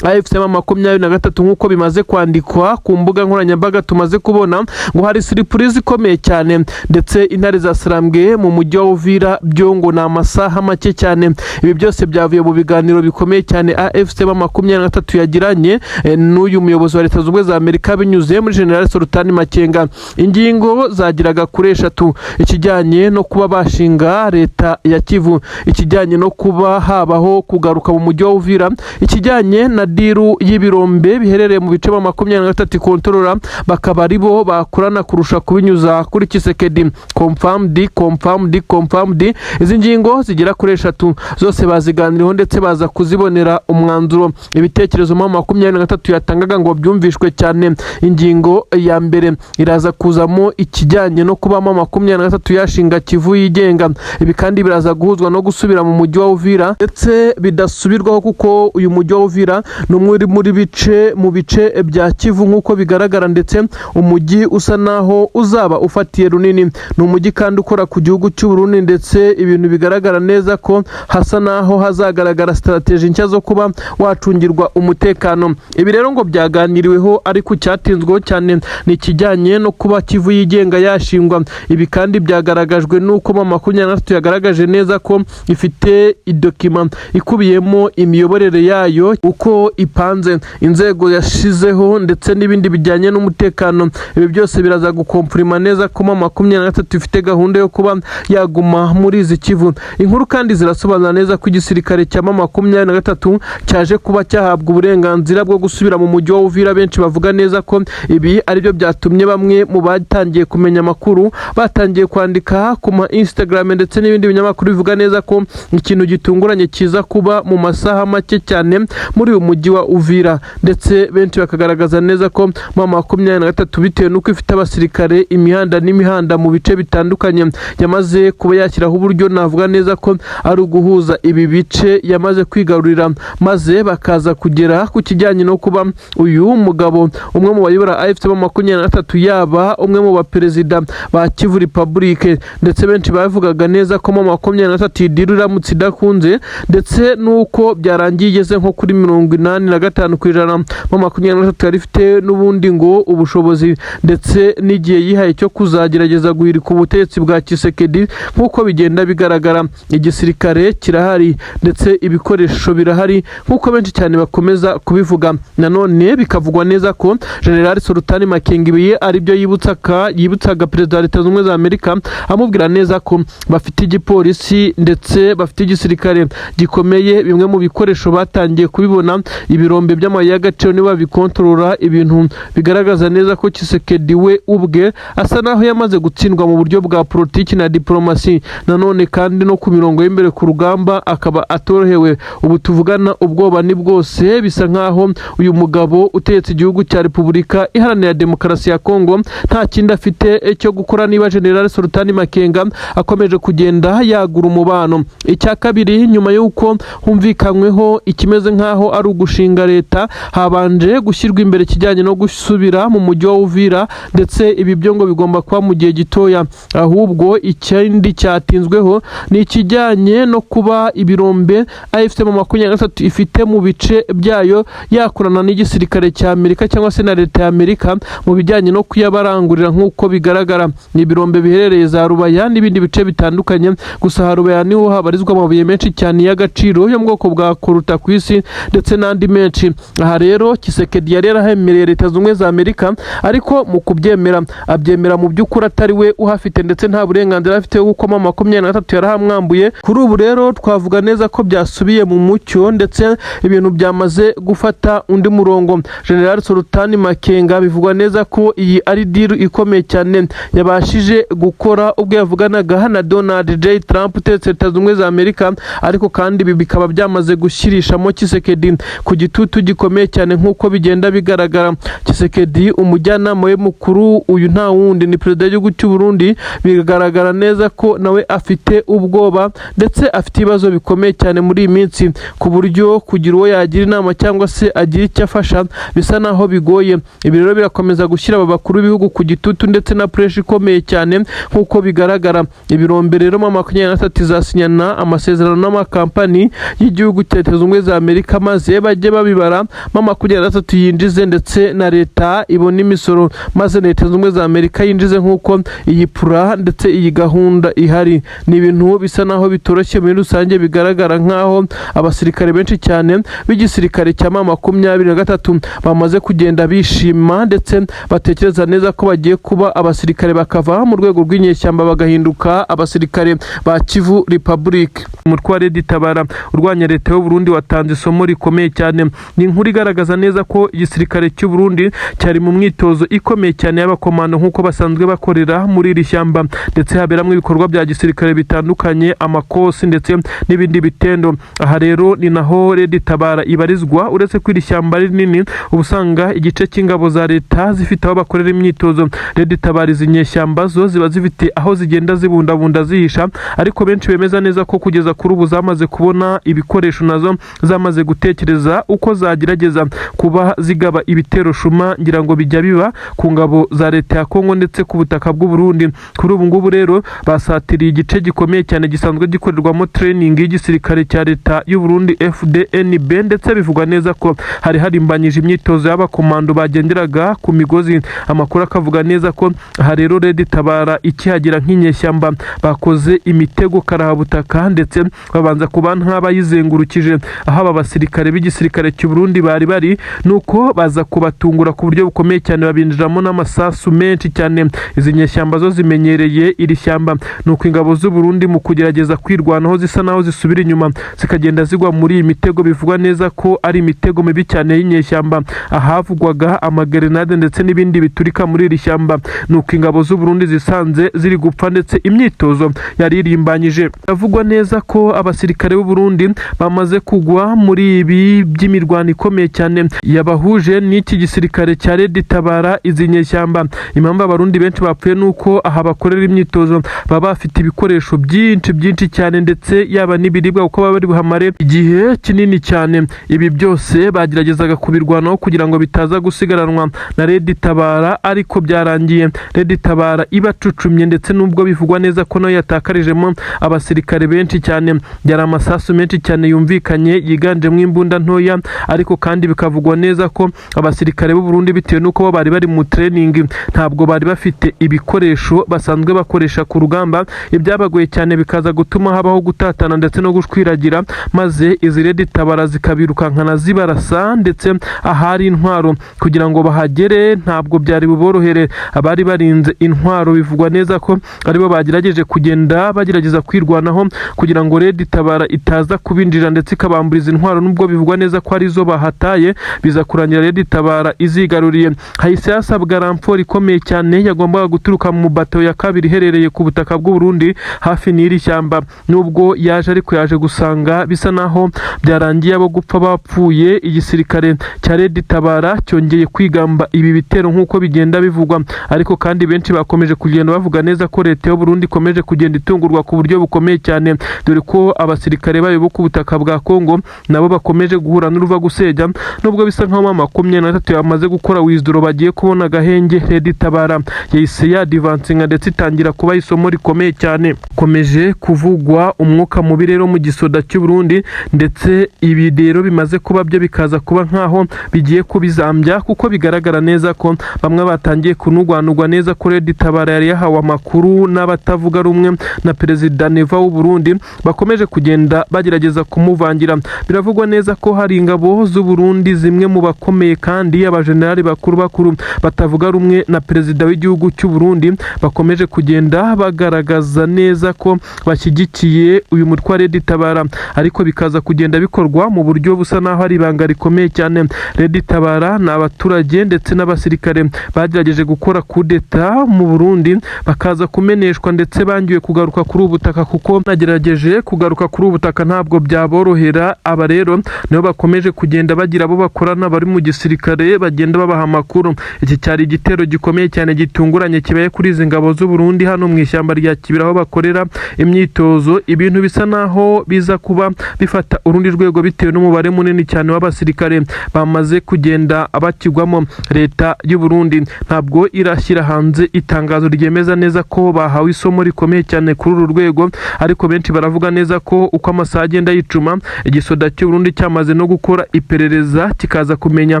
A: AFC M23, nk'uko bimaze kwandikwa ku mbuga nkoranyambaga tumaze kubona, ngo hari surprise ikomeye cyane, ndetse intare za Sarambwe mu mujyi wa Uvira byo ngo ni amasaha make cyane. Ibi byose byavuye mu biganiro bikomeye cyane AFC M23 yagiranye n'uyu muyobozi wa Leta Zunze Ubumwe za Amerika binyuze muri General Sultani Makenga. Ingingo zageraga kuri eshatu: ikijyanye no kuba bashinga leta ya Kivu, ikijyanye no kuba habaho kugaruka mu mujyi wa Uvira, ikijyanye na na deal y'ibirombe biherereye mu bice 23 ikontorora, bakaba ari bo bakorana kurusha kubinyuza kuri Tshisekedi. Confirmed, confirmed, confirmed. Izi ngingo zigera kuri eshatu zose baziganiriyeho ndetse baza kuzibonera umwanzuro. Ibitekerezo M23 yatangaga ngo byumvishwe cyane. Ingingo ya mbere iraza kuzamo ikijyanye no kuba M23 yashinga Kivu yigenga. Ibi kandi biraza guhuzwa no gusubira mu mujyi wa Uvira, ndetse bidasubirwaho kuko uyu mujyi wa Uvira ni umwe uri muri bice mu bice bya Kivu nk'uko bigaragara, ndetse umujyi usa naho uzaba ufatiye runini. Ni umujyi kandi ukora ku gihugu cy'u Burundi, ndetse ibintu bigaragara neza ko hasa naho hazagaragara strategy nshya zo kuba wacungirwa umutekano. Ibi rero ngo byaganiriweho, ariko icyatinzweho cyane ni ikijyanye no kuba Kivu yigenga yashingwa. Ibi kandi byagaragajwe n'uko M23 yagaragaje neza ko ifite idocument ikubiyemo imiyoborere yayo, uko ipanze, inzego yashizeho ndetse n'ibindi bijyanye n'umutekano. Ibi byose biraza gukomfirima neza ko M23 ifite gahunda yo kuba yaguma muri izi Kivu. Inkuru kandi zirasobanura neza ko igisirikare cya M23 cyaje kuba cyahabwa uburenganzira bwo gusubira mu mujyi wa Uvira. Benshi bavuga neza ko ibi aribyo byatumye bamwe mu batangiye kumenya amakuru batangiye kwandika ku ma Instagram ndetse n'ibindi binyamakuru bivuga neza ko ikintu gitunguranye kiza kuba mu masaha make cyane muri uyu mujyi wa Uvira, ndetse benshi bakagaragaza neza ko M23, bitewe n'uko ifite abasirikare imihanda n'imihanda mu bice bitandukanye, yamaze kuba yashyiraho uburyo navuga neza ko ari uguhuza ibi bice yamaze kwigarurira, maze bakaza kugera ku kijyanye no kuba uyu mugabo, umwe mu bayobora AFC 23, yaba umwe mu baperezida ba Kivu Republic. Ndetse benshi bavugaga neza ko M23 iyi deal iramutse idakunze, ndetse n'uko byarangiye igeze nko kuri 85%, M23 yari ifite n'ubundi ngo ubushobozi ndetse n'igihe yihaye cyo kuzagerageza guhirika ubutegetsi bwa Tshisekedi. Nk'uko bigenda bigaragara, igisirikare kirahari ndetse ibikoresho birahari nk'uko benshi cyane bakomeza kubivuga. Nanone bikavugwa neza ko General Sultani Makenga ibi aribyo yibutsaga Perezida wa Leta Zunze Ubumwe za Amerika, amubwira neza ko bafite igipolisi ndetse bafite igisirikare gikomeye. Bimwe mu bikoresho batangiye kubibona, ibirombe by'amabuye y'agaciro niba bikontorora. Ibintu bigaragaza neza ko Tshisekedi we ubwe asa naho yamaze gutsindwa mu buryo bwa politiki na diplomasi. Nanone kandi no ku mirongo y'imbere ku rugamba akaba atorohewe. Ubu tuvugana ubwoba ni bwose. Bisa nkaho uyu mugabo utegetse igihugu cya Repubulika Iharanira Demokarasi ya Kongo nta kindi afite cyo gukora niba General Sultani Makenga akomeje kugenda yagura umubano. Icya kabiri, nyuma y'uko humvikanyweho ikimeze nk'aho ari ugushinga leta, habanje gushyirwa imbere ikijyanye no gusubira mu mujyi wa Uvira, ndetse ibi byo ngo bigomba kuba mu gihe gitoya. Ahubwo ikindi cyatinzweho ni ikijyanye no kuba ibirombe AFC M23 ifite mu bice byayo yakorana n'igisirikare cya Amerika cyangwa se na leta ya Amerika mu bijyanye no kuyabarangurira. Nk'uko bigaragara, ni ibirombe biherereye za Rubaya n'ibindi bice bitandukanye. Gusa ha Rubaya niho habarizwa amabuye menshi cyane y'agaciro yo mu bwoko bwa coltan ku isi ndetse n'andi menshi. Aha rero Tshisekedi yari yarahemereye Leta Zunze Ubumwe za Amerika, ariko mu kubyemera abyemera mu by'ukuri atari we uhafite, ndetse nta burenganzira afite kuko M23 yarahamwambuye. Kuri ubu rero twavuga neza ko byasubiye mu mucyo, ndetse ibintu byamaze gufata undi murongo. General Sultani Makenga bivugwa neza ko iyi ari deal ikomeye cyane yabashije gukora ubwo yavuganaga na Donald J Trump utegetse Leta Zunze Ubumwe za Amerika. Ariko kandi ibi bikaba byamaze gushyirishamo Tshisekedi ku gitutu gikomeye cyane. Nk'uko bigenda bigaragara, Tshisekedi, umujyanama we mukuru, uyu nta wundi ni perezida w'igihugu cy'u Burundi, bigaragara neza ko nawe afite ubwoba ndetse afite ibibazo bikomeye cyane muri iyi minsi, ku buryo kugira uwo yagira inama cyangwa se agira icyo afasha bisa naho bigoye. Ibi rero birakomeza gushyira aba bakuru b'ibihugu ku gitutu ndetse na pressure ikomeye cyane. Nk'uko bigaragara, ibirombe rero M23 izasinyana amasezerano n'amakampani y'igihugu cya Leta Zunze Ubumwe za Amerika, maze bajye babibara, M23 yinjize ndetse na leta ibona imisoro, maze Leta Zunze Ubumwe za Amerika yinjize, nk'uko iyi plan ndetse iyi gahunda ihari. Ni ibintu bisa naho bitoroshye. Muri rusange bigaragara nk'aho abasirikare benshi cyane b'igisirikare cya M23 bamaze kugenda bishima, ndetse batekereza neza ko bagiye kuba abasirikare, bakava mu rwego rw'inyeshyamba bagahinduka abasirikare ba Kivu Republic. Umutwe wa Red Tabara urwanya leta y'u Burundi watanze isomo rikomeye cyane. cyane. Ni inkuru igaragaza neza ko igisirikare cy'u Burundi cyari mu myitozo ikomeye cyane y'abakomando nk'uko basanzwe bakorera muri iri shyamba, ndetse haberamo ibikorwa bya gisirikare bitandukanye, amakosi ndetse n'ibindi bitendo. Aha rero ni naho Red Tabara ibarizwa. Uretse ko iri shyamba ari rinini, uba usanga igice cy'ingabo za leta zifite aho bakorera imyitozo. Red Tabara, izi nyeshyamba zo ziba zifite aho zigenda zibundabunda zihisha, ariko benshi bemeza neza ko kugeza kuri ubu zamaze kubona ibikoresho, nazo zamaze gutekereza uko zagerageza kuba zigaba ibitero shuma, ngira ngo bijya biba ku ngabo za leta ya Kongo ndetse ku butaka bw'u Burundi. Kuri ubu ngubu rero basatiriye igice gikomeye cyane gisanzwe gikorerwamo training y'igisirikare cya leta y'u Burundi FDNB, ndetse bivugwa neza ko hari harimbanyije imyitozo y'abakomando bagenderaga ku migozi. Amakuru akavuga neza ko aha rero Red Tabara ikihagera nk'inyeshyamba bakoze imitego karahabutaka, ndetse babanza kuba nk'abayizengurukije aho aba basirikare b'igisirikare cy'u Burundi bari bari, nuko baza kubatungura ku buryo bukomeye cyane, babinjiramo n'amasasu menshi cyane. Izi nyeshyamba zo zimenyereye iri shyamba, nuko ingabo z'u Burundi mu kugerageza kwirwanaho zisa naho zisubira inyuma, zikagenda zigwa muri iyi mitego. Bivugwa neza ko ari imitego mibi cyane y'inyeshyamba, ahavugwaga amagerenade ndetse n'ibindi biturika muri iri shyamba, nuko ingabo z'u Burundi zisanze ziri gupfa ndetse imyitozo yari irimbanyije. Biravugwa neza ko abasirikare b'u Burundi bamaze kugwa muri ibi by'imirwano ikomeye cyane yabahuje n'iki gisirikare cya Red Tabara, izi nyeshyamba. Impamvu abarundi benshi bapfuye nuko aha bakorera imyitozo baba bafite ibikoresho byinshi byinshi cyane, ndetse yaba n'ibiribwa, kuko baba bari buhamare igihe kinini cyane. Ibi byose bageragezaga kubirwanaho kugira ngo bitaza gusigaranwa na Red Tabara, ariko byarangiye Red Tabara ibacucumye, ndetse nubwo bivugwa neza ko nayo yatakarijemo abasirikare benshi cyane. Byari amasasu menshi cyane yumvikanye yiganjemo imbunda ntoya, ariko kandi bikavugwa neza ko abasirikare b'u Burundi, bitewe n'uko bo bari bari mu training, ntabwo bari bafite ibikoresho basanzwe bakoresha ku rugamba. Ibyabagoye cyane bikaza gutuma habaho gutatana ndetse no gushwiragira, maze izi Red Tabara zikabirukankana zibarasa, ndetse ahari intwaro kugira ngo bahagere ntabwo byari buborohere. Abari barinze intwaro bivugwa neza ko aribo bagerageje kugenda bagerageza kwirwanaho kugira ngo Red Tabara itaza kubinjira ndetse ikabamburiza intwaro, nubwo bivugwa neza ko arizo bahataye. Biza kurangira Red Tabara izigaruriye. Hahise hasabwa renfort ikomeye cyane yagombaga guturuka mu bato ya kabiri iherereye ku butaka bw'u Burundi hafi n'iri shyamba. Nubwo yaje, ariko yaje gusanga bisa naho byarangiye, abo gupfa bapfuye. Igisirikare cya Red Tabara cyongeye kwigamba ibi bitero nk'uko bigenda bivugwa, ariko kandi benshi bakomeje kugenda bavuga neza ko leta y'u Burundi ikomeje kugenda itungurwa ku buryo bukomeye cyane, dore ko abasirikare bayo bo ku butaka bwa Kongo nabo bakomeje guhura n'uruva gusenya, nubwo bisa nkaho M23 yamaze gukora withdraw, bagiye kubona agahenge. Red Tabara yahise yadvancinga ndetse itangira kuba isomo rikomeye cyane. Komeje kuvugwa umwuka mubi rero mu gisoda cy'u Burundi, ndetse ibi rero bimaze kuba byo bikaza kuba nkaho bigiye kubizambya, kuko bigaragara neza ko bamwe batangiye kunugwanugwa neza ko Red Tabara yari yahawe amakuru n'abatavuga rumwe na Perezida Neva w'u Burundi, bakomeje kugenda bagerageza kumuvangira. Biravugwa neza ko hari ingabo z'u Burundi, zimwe mu bakomeye kandi abajenerali bakuru bakuru batavuga rumwe na perezida w'igihugu cy'u Burundi, bakomeje kugenda bagaragaza neza ko bashyigikiye uyu mutwe wa Red Tabara, ariko bikaza kugenda bikorwa mu buryo busa naho ari ibanga rikomeye cyane. Red Tabara ni abaturage ndetse n'abasirikare bagerageje gukora kudeta mu Burundi, bakaza kumeneshwa, ndetse bangiwe kugaruka kuri ubu butaka, kuko nagerageje kugaruka kuri ubu butaka ntabwo byaborohera. Aba rero nibo bakomeje kugenda bagira abo bakorana bari mu gisirikare, bagenda babaha amakuru. Iki cyari igitero gikomeye cyane gitunguranye kibaye kuri izi ngabo z'u Burundi hano mu ishyamba rya Kibira aho bakorera imyitozo, ibintu bisa naho biza kuba bifata urundi rwego bitewe n'umubare munini cyane w'abasirikare bamaze kugenda bakigwamo. Leta y'u Burundi ntabwo irashyira hanze itangazo ryemeza neza ko bahawe isomo rikomeye cyane kuri uru rwego, ariko benshi baravuga neza ko uko amasaha agenda yicuma, igisoda cy'u Burundi cyamaze no gukora iperereza, kikaza kumenya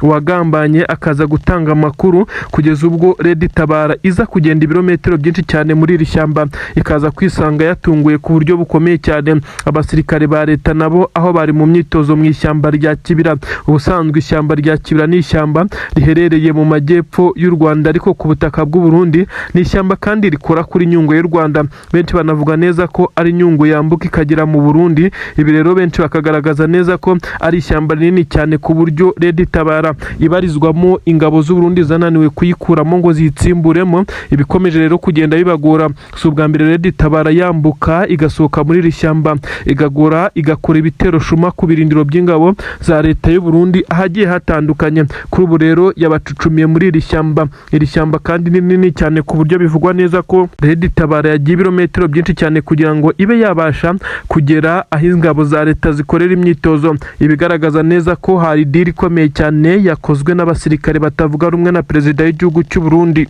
A: uwagambanye, akaza gutanga amakuru, kugeza ubwo Red Tabara iza kugenda ibirometero byinshi cyane muri iri shyamba, ikaza kwisanga yatunguye ku buryo bukomeye cyane abasirikare ba leta nabo aho bari mu myitozo mu ishyamba rya Kibira. Ubusanzwe ishyamba rya Kibira ni ishyamba riherereye mu majyepfo y'u Rwanda, ariko ku butaka bw'u Burundi. Ni ishyamba kandi rikora kuri Nyungwe y'u Rwanda. Benshi banavuga neza ko ari Nyungwe yambuka ikagera mu Burundi. Ibi rero benshi bakagaragaza neza ko Ari ishyamba rinini cyane ku buryo Red Tabara ibarizwamo ingabo z'u Burundi zananiwe kuyikuramo ngo ziyitsimburemo. Ibikomeje rero kugenda bibagora. Si ubwa mbere Red Tabara yambuka igasohoka muri iri shyamba, igagora igakora ibitero shuma ku birindiro by'ingabo za leta y'u Burundi ahagiye hatandukanye. Kuri ubu rero yabacucumiye muri iri shyamba. Iri shyamba kandi ni rinini cyane ku buryo bivugwa neza ko Red Tabara yagiye ibirometero byinshi cyane kugira ngo ibe yabasha kugera aho ingabo za leta zikorera imyitozo, ibigaragaza neza ko hari deal ikomeye cyane yakozwe n'abasirikare batavuga rumwe na perezida w'igihugu cy'u Burundi.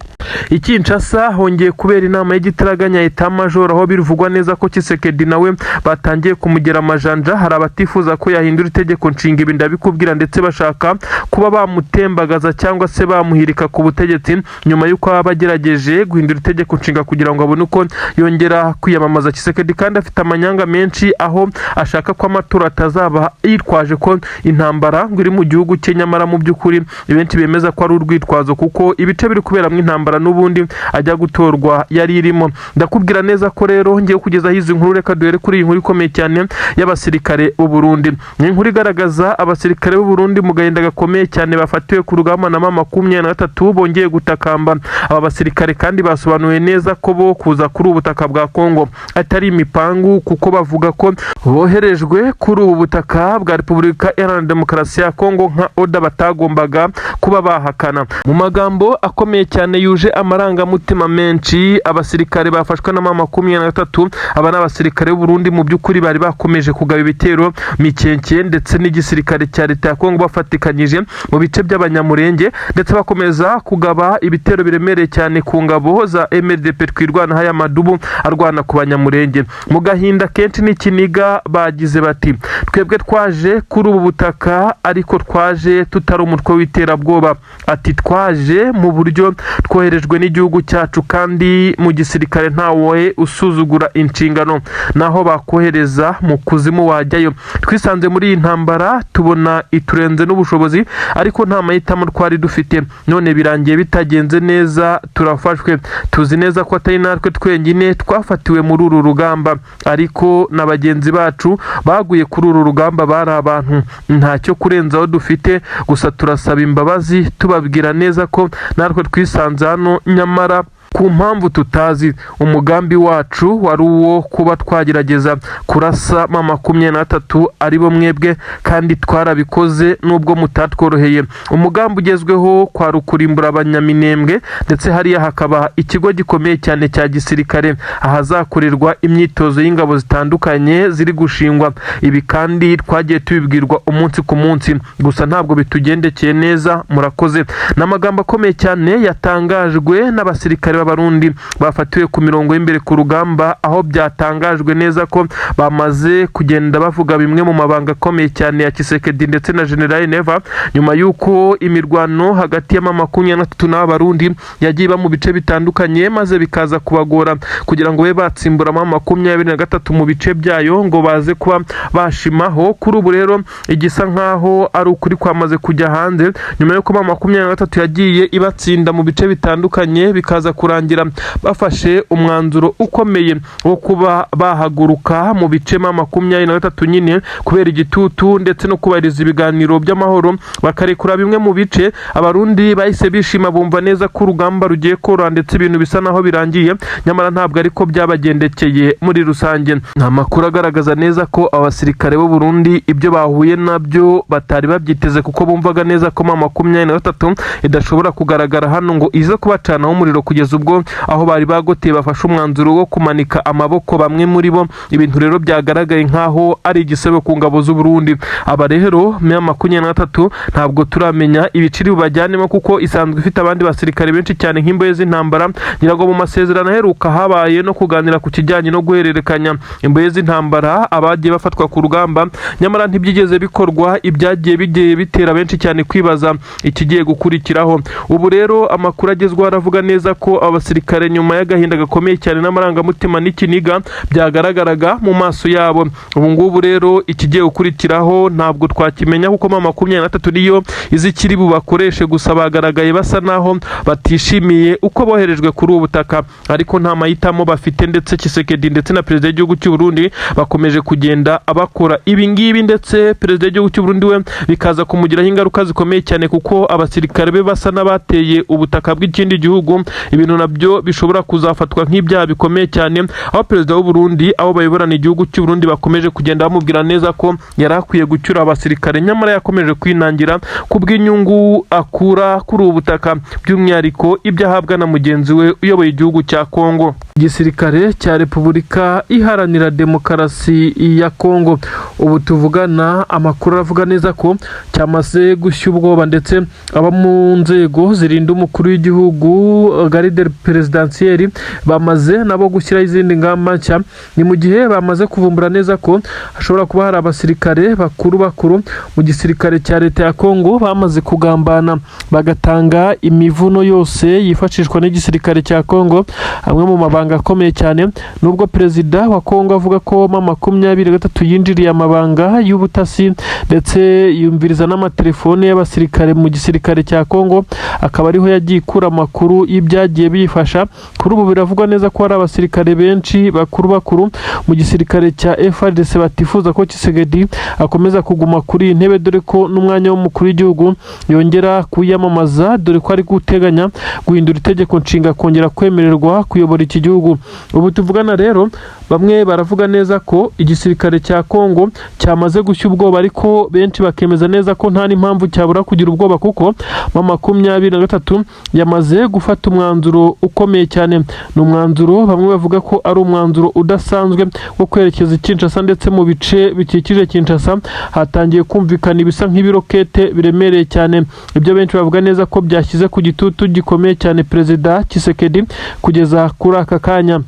A: I Kinshasa hongeye kubera inama y'igitaraganya état-major, aho bivugwa neza ko Tshisekedi nawe batangiye kumugera amajanja. Hari abatifuza ko yahindura itegeko nshinga, ibi ndabikubwira, ndetse bashaka kuba bamutembagaza cyangwa se bamuhirika ku butegetsi nyuma y'uko aba agerageje guhindura itegeko nshinga kugira ngo abone uko yongera kwiyamamaza. Tshisekedi kandi afite amanyanga menshi, aho ashaka ko amatora atazaba, yitwaje ko intambara ngo iri mu gihugu cye, nyamara mu by'ukuri benshi bemeza ko ari urwitwazo, kuko ibice biri kuberamo intambara n'ubundi ajya gutorwa yari irimo. Ndakubwira neza ko rero ngiye kugezaho izi nkuru. Reka duhere kuri iyi nkuru ikomeye cyane y'abasirikare b'u Burundi. Ni inkuru igaragaza abasirikare b'u Burundi mu gahinda gakomeye cyane bafatiwe ku rugamba na M23 bongeye gutakamba. Aba basirikare kandi basobanuye neza ko bo kuza kuri ubu butaka bwa Kongo atari imipangu, kuko bavuga ko boherejwe kuri ubu butaka bwa Repubulika Iharanira Demokarasi ya Kongo nka order batagombaga kuba bahakana. Mu magambo akomeye cyane yuje amarangamutima menshi, abasirikare bafashwe na M23, aba ni abasirikare b'u Burundi, mu by'ukuri bari bakomeje kugaba ibitero mikenke ndetse n'igisirikare cya leta ya Kongo bafatikanyije mu bice by'Abanyamurenge, ndetse bakomeza kugaba ibitero biremereye cyane ku ngabo za MRDP Twirwaneho, aya madubu arwana ku Banyamurenge. Mu gahinda kenshi n'ikiniga bagize bati: "Twebwe twaje kuri ubu butaka, ariko twaje tutari umutwe w'iterabwoba." Ati: "Twaje mu buryo twoherejwe n'igihugu cyacu, kandi mu gisirikare ntawe usuzugura inshingano, naho bakohereza mu kuzimu wajyayo. Twisanze muri iyi ntambara tubona iturenze n'ubushobozi, ariko nta mahitamo twari dufite. None birangiye bitagenze neza, turafashwe. Tuzi neza ko atari natwe twenyine twafatiwe muri uru rugamba, ariko na bagenzi bacu baguye kuri uru rugamba bari abantu. Ntacyo kurenzaho dufite, gusa turasaba imbabazi, tubabwira neza ko natwe twisanze hano nyamara ku mpamvu tutazi. Umugambi wacu wari uwo kuba twagerageza kurasa M23, aribo mwebwe, kandi twarabikoze nubwo mutatworoheye. Umugambi ugezweho kwari ukurimbura Abanyaminembwe, ndetse hariya hakaba ikigo gikomeye cyane cya gisirikare ahazakorerwa imyitozo y'ingabo zitandukanye ziri gushingwa. Ibi kandi twagiye tubibwirwa umunsi ku munsi, gusa ntabwo bitugendekeye neza. Murakoze." Ni amagambo akomeye cyane yatangajwe n'abasirikare b'Abarundi bafatiwe ku mirongo y'imbere ku rugamba, aho byatangajwe neza ko bamaze kugenda bavuga bimwe mu mabanga akomeye cyane ya Tshisekedi ndetse na General Neva, nyuma y'uko imirwano hagati ya M23 n'Abarundi yagiye iba mu bice bitandukanye, maze bikaza kubagora kugira ngo babe batsimbura M23 mu bice byayo ngo baze kuba bashimaho. Kuri ubu rero igisa nkaho ari ukuri kwamaze kujya hanze, nyuma y'uko M23 yagiye ibatsinda mu bice bitandukanye, bikaza kurangira bafashe umwanzuro ukomeye wo kuba bahaguruka mu bice M23 nyine, kubera igitutu ndetse no kubahiriza ibiganiro by'amahoro, bakarekura bimwe mu bice. Abarundi bahise bishima, bumva neza ko urugamba rugiye koroha, ndetse ibintu bisa naho birangiye, nyamara ntabwo ariko byabagendekeye muri rusange. Ni amakuru agaragaza neza ko abasirikare b'u Burundi ibyo bahuye nabyo batari babyiteze, kuko bumvaga neza ko M23 idashobora kugaragara hano ngo ize kubacanaho umuriro, kugeza ubwo aho bari bagoteye bafashe umwanzuro wo kumanika amaboko bamwe muri bo. Ibintu rero byagaragaye nk'aho ari igisebo ku ngabo z'u Burundi. Aba rero M23 ntabwo turamenya ibiciri bubajyanemo, kuko isanzwe ifite abandi basirikare benshi cyane nk'imbohe z'intambara. Ngira ngo mu masezerano aheruka habaye no kuganira ku kijyanye no guhererekanya imbohe z'intambara, abagiye bafatwa ku rugamba, nyamara ntibyigeze bikorwa. Ibyagiye bigiye bitera benshi cyane kwibaza ikigiye gukurikiraho. Ubu rero amakuru agezweho aravuga neza ko aba Abasirikare nyuma y'agahinda gakomeye cyane n'amarangamutima n'ikiniga byagaragaraga mu maso yabo. Ubu ngubu rero ikigiye gukurikiraho ntabwo twakimenya, kuko M23 niyo izi ikiri bubakoreshe. Gusa bagaragaye basa naho batishimiye uko boherejwe kuri ubu butaka, ariko nta mahitamo bafite. Ndetse Tshisekedi ndetse na perezida w'igihugu cy'u Burundi bakomeje kugenda bakora ibi ngibi, ndetse perezida w'igihugu cy'u Burundi we bikaza kumugiraho ingaruka zikomeye cyane, kuko abasirikare be basa n'abateye ubutaka bw'ikindi gihugu, ibintu nabyo bishobora kuzafatwa nk'ibyaha bikomeye cyane, aho perezida w'u Burundi, abo bayoborana igihugu cy'u Burundi, bakomeje kugenda bamubwira neza ko yari akwiye gucyura abasirikare, nyamara yakomeje kwinangira kubw'inyungu akura kuri ubu butaka, by'umwihariko ibyo ahabwa na mugenzi we uyoboye igihugu cya Kongo. Igisirikare cya Repubulika Iharanira Demokarasi ya Kongo ubu tuvugana, amakuru aravuga neza ko cyamaze gushya ubwoba, ndetse abo mu nzego zirinda umukuru w'igihugu, garde présidentielle, bamaze nabo gushyiraho izindi ngamba nshya. Ni mu gihe bamaze kuvumbura neza ko hashobora kuba hari abasirikare bakuru bakuru mu gisirikare cya leta ya Kongo bamaze kugambana, bagatanga imivuno yose yifashishwa n'igisirikare cya Kongo, amwe mu mabanga akomeye cyane. Nubwo perezida wa Kongo avuga ko M23 yinjiriye amabanga y'ubutasi, ndetse yumviriza n'amatelefone y'abasirikare mu gisirikare cya Kongo, akaba ariho yagiye ikura amakuru y'ibyagiye biyifasha, kuri ubu biravugwa neza ko hari abasirikare benshi bakuru bakuru mu gisirikare cya FARDC batifuza ko Tshisekedi akomeza kuguma kuri iyi ntebe, dore ko n'umwanya w'umukuru w'igihugu yongera kuyamamaza, dore ko ari guteganya guhindura itegeko nshinga kongera kwemererwa kuyobora iki gihugu. Ubu tuvugana rero, bamwe baravuga neza ko igisirikare cya Kongo cyamaze gushya ubwoba, ariko benshi bakemeza neza ko nta n'impamvu cyabura kugira ubwoba, kuko M23 yamaze gufata umwanzuro ukomeye cyane. Ni umwanzuro bamwe bavuga ko ari umwanzuro udasanzwe wo kwerekeza i Kinshasa, ndetse mu bice bikikije Kinshasa hatangiye kumvikana ibisa nk'ibirokete biremereye cyane, ibyo benshi bavuga neza ko byashyize ku gitutu gikomeye cyane perezida Tshisekedi kugeza kuri aka kanya.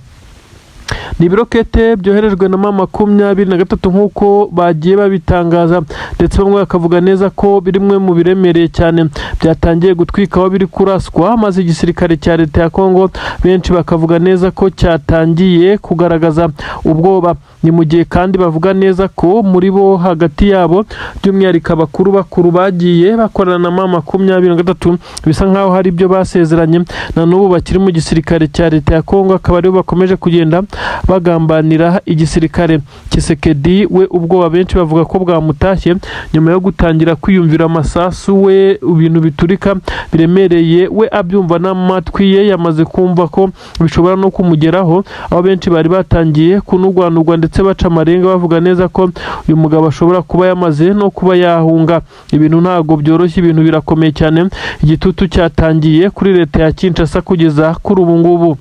A: Ni ibirokete byoherejwe na M23 nk'uko bagiye babitangaza, ndetse bamwe bakavuga neza ko birimwe mu biremereye cyane byatangiye gutwika aho biri kuraswa, maze igisirikare cya leta ya Kongo benshi bakavuga neza ko cyatangiye kugaragaza ubwoba. Ni mu gihe kandi bavuga neza ko muri bo hagati yabo, by'umwihariko abakuru bakuru bagiye bakorana na M23, bisa nkaho hari ibyo basezeranye na n'ubu bakiri mu gisirikare cya leta ya Kongo, akaba aribo bakomeje kugenda bagambanira igisirikare. Tshisekedi we ubwoba benshi bavuga ko bwamutashye nyuma yo gutangira kwiyumvira amasasu, we ibintu biturika biremereye we abyumva n'amatwi ye, yamaze kumva ko bishobora no kumugeraho, aho benshi bari batangiye kunugwanugwa ndetse baca amarenga bavuga neza ko uyu mugabo ashobora kuba yamaze no kuba yahunga. Ibintu ntabwo byoroshye, ibintu birakomeye cyane. Igitutu cyatangiye kuri leta ya Kinshasa kugeza kuri ubu ngubu.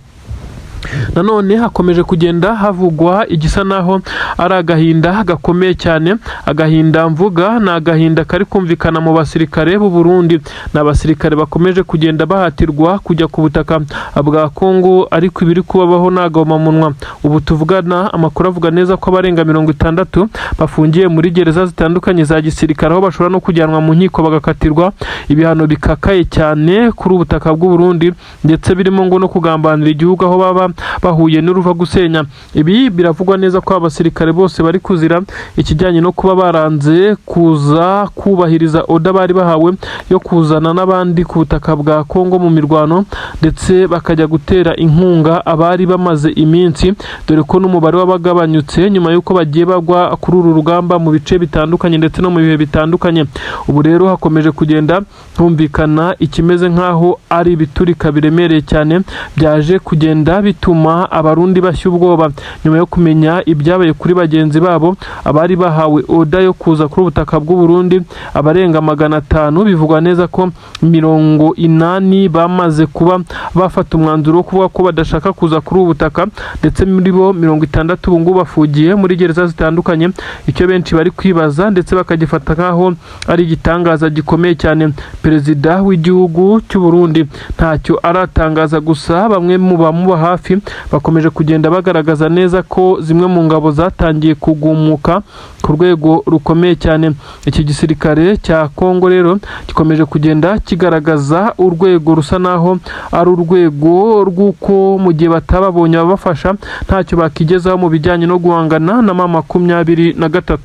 A: Nanone hakomeje kugenda havugwa igisa naho ari agahinda gakomeye cyane. Agahinda mvuga ni agahinda kari kumvikana mu basirikare b'u Burundi. Ni abasirikare bakomeje kugenda bahatirwa kujya ku butaka bwa Kongo, ariko ibiri kubabaho ni agahomamunwa. Ubu tuvugana, amakuru avuga neza ko abarenga 60 bafungiye muri gereza zitandukanye za gisirikare, aho bashobora no kujyanwa mu nkiko bagakatirwa ibihano bikakaye cyane kuri ubu butaka bw'u Burundi, ndetse birimo ngo no kugambanira igihugu, aho baba bahuye n'uruva gusenya. Ibi biravugwa neza ko abasirikare bose bari kuzira ikijyanye no kuba baranze kuza kubahiriza order bari bahawe yo kuzana n'abandi ku butaka bwa Kongo mu mirwano, ndetse bakajya gutera inkunga abari bamaze iminsi, dore ko n'umubare w'abagabanyutse nyuma y'uko bagiye bagwa kuri uru rugamba mu bice bitandukanye ndetse no mu bihe bitandukanye. Ubu rero hakomeje kugenda humvikana ikimeze nk'aho ari ibiturika biremereye cyane byaje kugenda bituma Abarundi bashya ubwoba nyuma yo kumenya ibyabaye kuri bagenzi babo, abari bahawe order yo kuza kuri ubutaka bw'u Burundi, abarenga 500. Bivugwa neza ko 80 bamaze kuba bafata umwanzuro wo kuvuga ko badashaka kuza kuri ubu butaka, ndetse muri bo 60 ubu ngubu bafungiye muri gereza zitandukanye. Icyo benshi bari kwibaza ndetse bakagifata nk'aho ari igitangaza gikomeye cyane, perezida w'igihugu cy'u Burundi ntacyo aratangaza, gusa bamwe mu bamuba hafi bakomeje kugenda bagaragaza neza ko zimwe mu ngabo zatangiye kugumuka. ku rwego rukomeye cyane. Iki gisirikare cya Kongo rero gikomeje kugenda kigaragaza urwego rusa naho ari urwego rw'uko mu gihe batababonye ababafasha ntacyo bakigezaho mu bijyanye no guhangana na M23.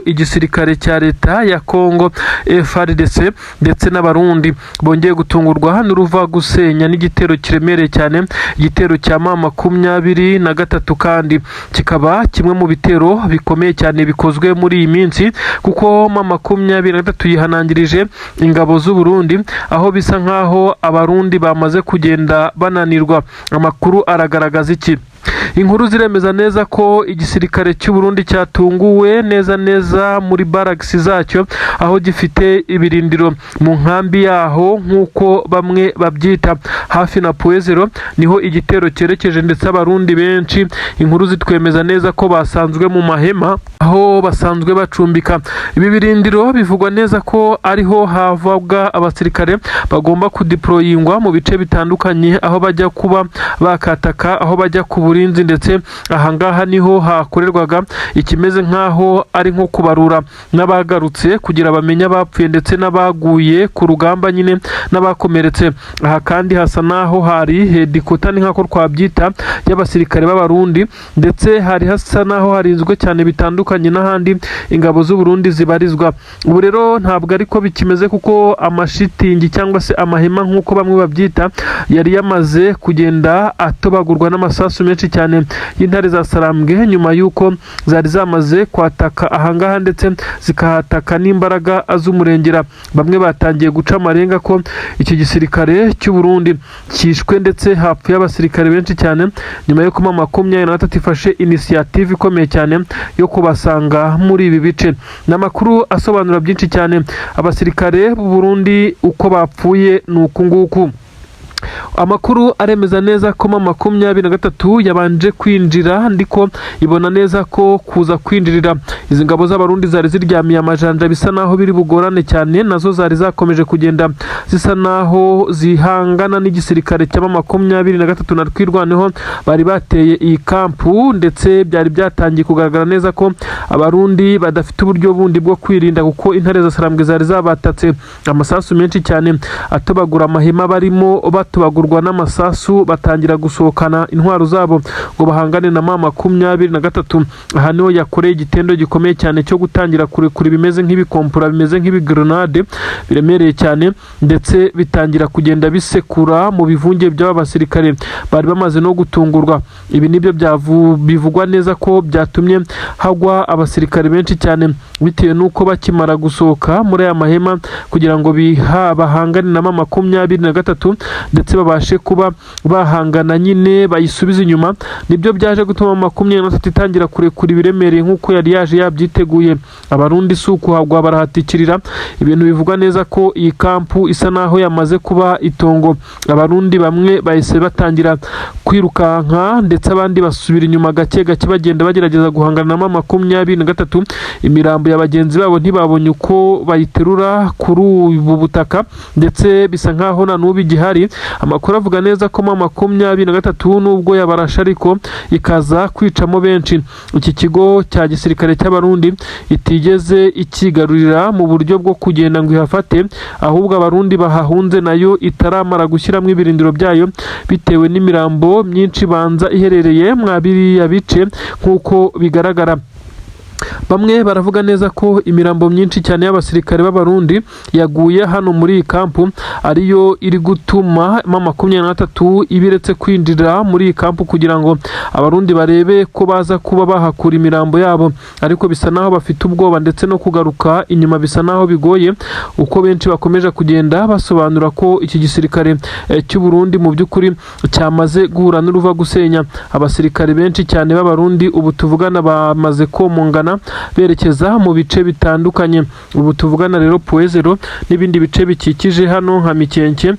A: Igisirikare cya leta ya Kongo FARDC ndetse n'Abarundi bongeye gutungurwa n'uruva gusenya n'igitero kiremereye cyane, igitero cya M23, kandi kikaba kimwe mu bitero bikomeye cyane bikozwe muri iyi minsi, kuko M23 yihanangirije ingabo z'u Burundi, aho bisa nkaho Abarundi bamaze kugenda bananirwa. Amakuru aragaragaza iki? Inkuru ziremeza neza ko igisirikare cy'u Burundi cyatunguwe neza neza muri barracks zacyo, aho gifite ibirindiro mu nkambi yaho nk'uko bamwe babyita, hafi na Point Zéro niho igitero cyerekeje. Ndetse Abarundi benshi, inkuru zitwemeza neza ko basanzwe mu mahema aho basanzwe bacumbika. Ibi birindiro bivugwa neza ko ariho havaga abasirikare bagomba kudeployingwa mu bice bitandukanye, aho bajya kuba bakataka, aho bajya ku burinzi, ndetse ahangaha niho hakorerwaga ikimeze nk'aho ari nko kubarura n'abagarutse kugira bamenye abapfuye ndetse n'abaguye ku rugamba nyine n'abakomeretse. Aha kandi hasa n'aho hari headquarter, ni nk'ako twabyita, y'abasirikare b'Abarundi, ndetse hari hasa n'aho harinzwe cyane bitandukanye n'ahandi ingabo z'u Burundi zibarizwa. Ubu rero ntabwo ariko bikimeze, kuko amashitingi cyangwa se amahema nk'uko bamwe babyita yari yamaze kugenda atobagurwa n'amasasu menshi cyane y'intare za Sarambwe, nyuma y'uko zari zamaze kwataka ahangaha ndetse zikahataka n'imbaraga z'umurengera. Bamwe batangiye guca amarenga ko iki gisirikare cy'u Burundi cyishwe ndetse hapfuye abasirikare benshi cyane, nyuma yo kuba 23 ifashe initiative ikomeye cyane yo kubasanga muri ibi bice. Ni amakuru asobanura byinshi cyane. Abasirikare b'u Burundi uko bapfuye ni uku nguku. Amakuru aremeza neza ko M23 yabanje kwinjira, ndiko ibona neza ko kuza kwinjirira izi ngabo z'Abarundi zari ziryamiye amajanja bisa naho biri bugorane cyane. Nazo zari zakomeje kugenda zisa naho zihangana n'igisirikare cya M23 na Twirwaneho bari bateye iyi kampu, ndetse byari byatangiye kugaragara neza ko Abarundi badafite uburyo bundi bwo kwirinda, kuko intare za Sarambwe zari zabatatse amasasu menshi cyane atobagura amahema barimo, batobagurwa n'amasasu, batangira gusohokana intwaro zabo ngo bahangane na M23. Aha niho yakoreye igitendo gikomeye cyane cyo gutangira kurekura ibimeze nk'ibikompura, bimeze nk'ibigrenade biremereye cyane, ndetse bitangira kugenda bisekura mu bivunge by'aba basirikare bari bamaze no gutungurwa. Ibi nibyo bivugwa neza ko byatumye hagwa abasirikare benshi cyane, bitewe n'uko bakimara gusohoka muri aya mahema kugira ngo bahangane na M23 ndetse babashe kuba bahangana nyine bayisubize inyuma, nibyo byaje gutuma 23 itangira kurekura ibiremereye nk'uko yari yaje yabyiteguye. Abarundi si ukuhagwa, barahatikirira. Ibintu bivugwa neza ko iyi kampu isa naho yamaze kuba itongo. Abarundi bamwe bahise batangira kwirukanka, ndetse abandi basubira inyuma gake gake, bagenda bagerageza guhangana na M23. Imirambo ya bagenzi babo ntibabonye uko bayiterura kuri ubu butaka, ndetse bisa nkaho na n'ubu igihari. Amakuru avuga neza ko M23 nubwo yabarashe ariko ikaza kwicamo benshi, iki kigo cya gisirikare cy'Abarundi itigeze ikigarurira mu buryo bwo kugenda ngo ihafate, ahubwo Abarundi bahahunze nayo itaramara gushyiramo ibirindiro byayo, bitewe n'imirambo myinshi banza iherereye mwa biriya bice. Nk'uko bigaragara, bamwe baravuga neza ko imirambo myinshi cyane y'abasirikare b'Abarundi yaguye hano muri iyi kampu ariyo iri gutuma M23 ibiretse kwinjira muri iyi kampu kugira ngo Abarundi barebe ko baza kuba bahakura imirambo yabo, ariko bisa naho bafite ubwoba, ndetse no kugaruka inyuma bisa naho bigoye, uko benshi bakomeje kugenda basobanura ko iki gisirikare cy'u Burundi mu by'ukuri cyamaze guhura n'uruva gusenya. Abasirikare benshi cyane b'Abarundi ubu tuvugana bamaze komongana berekeza mu bice bitandukanye. Ubu tuvugana rero, Point Zéro n'ibindi bice bikikije hano nka Mikenke,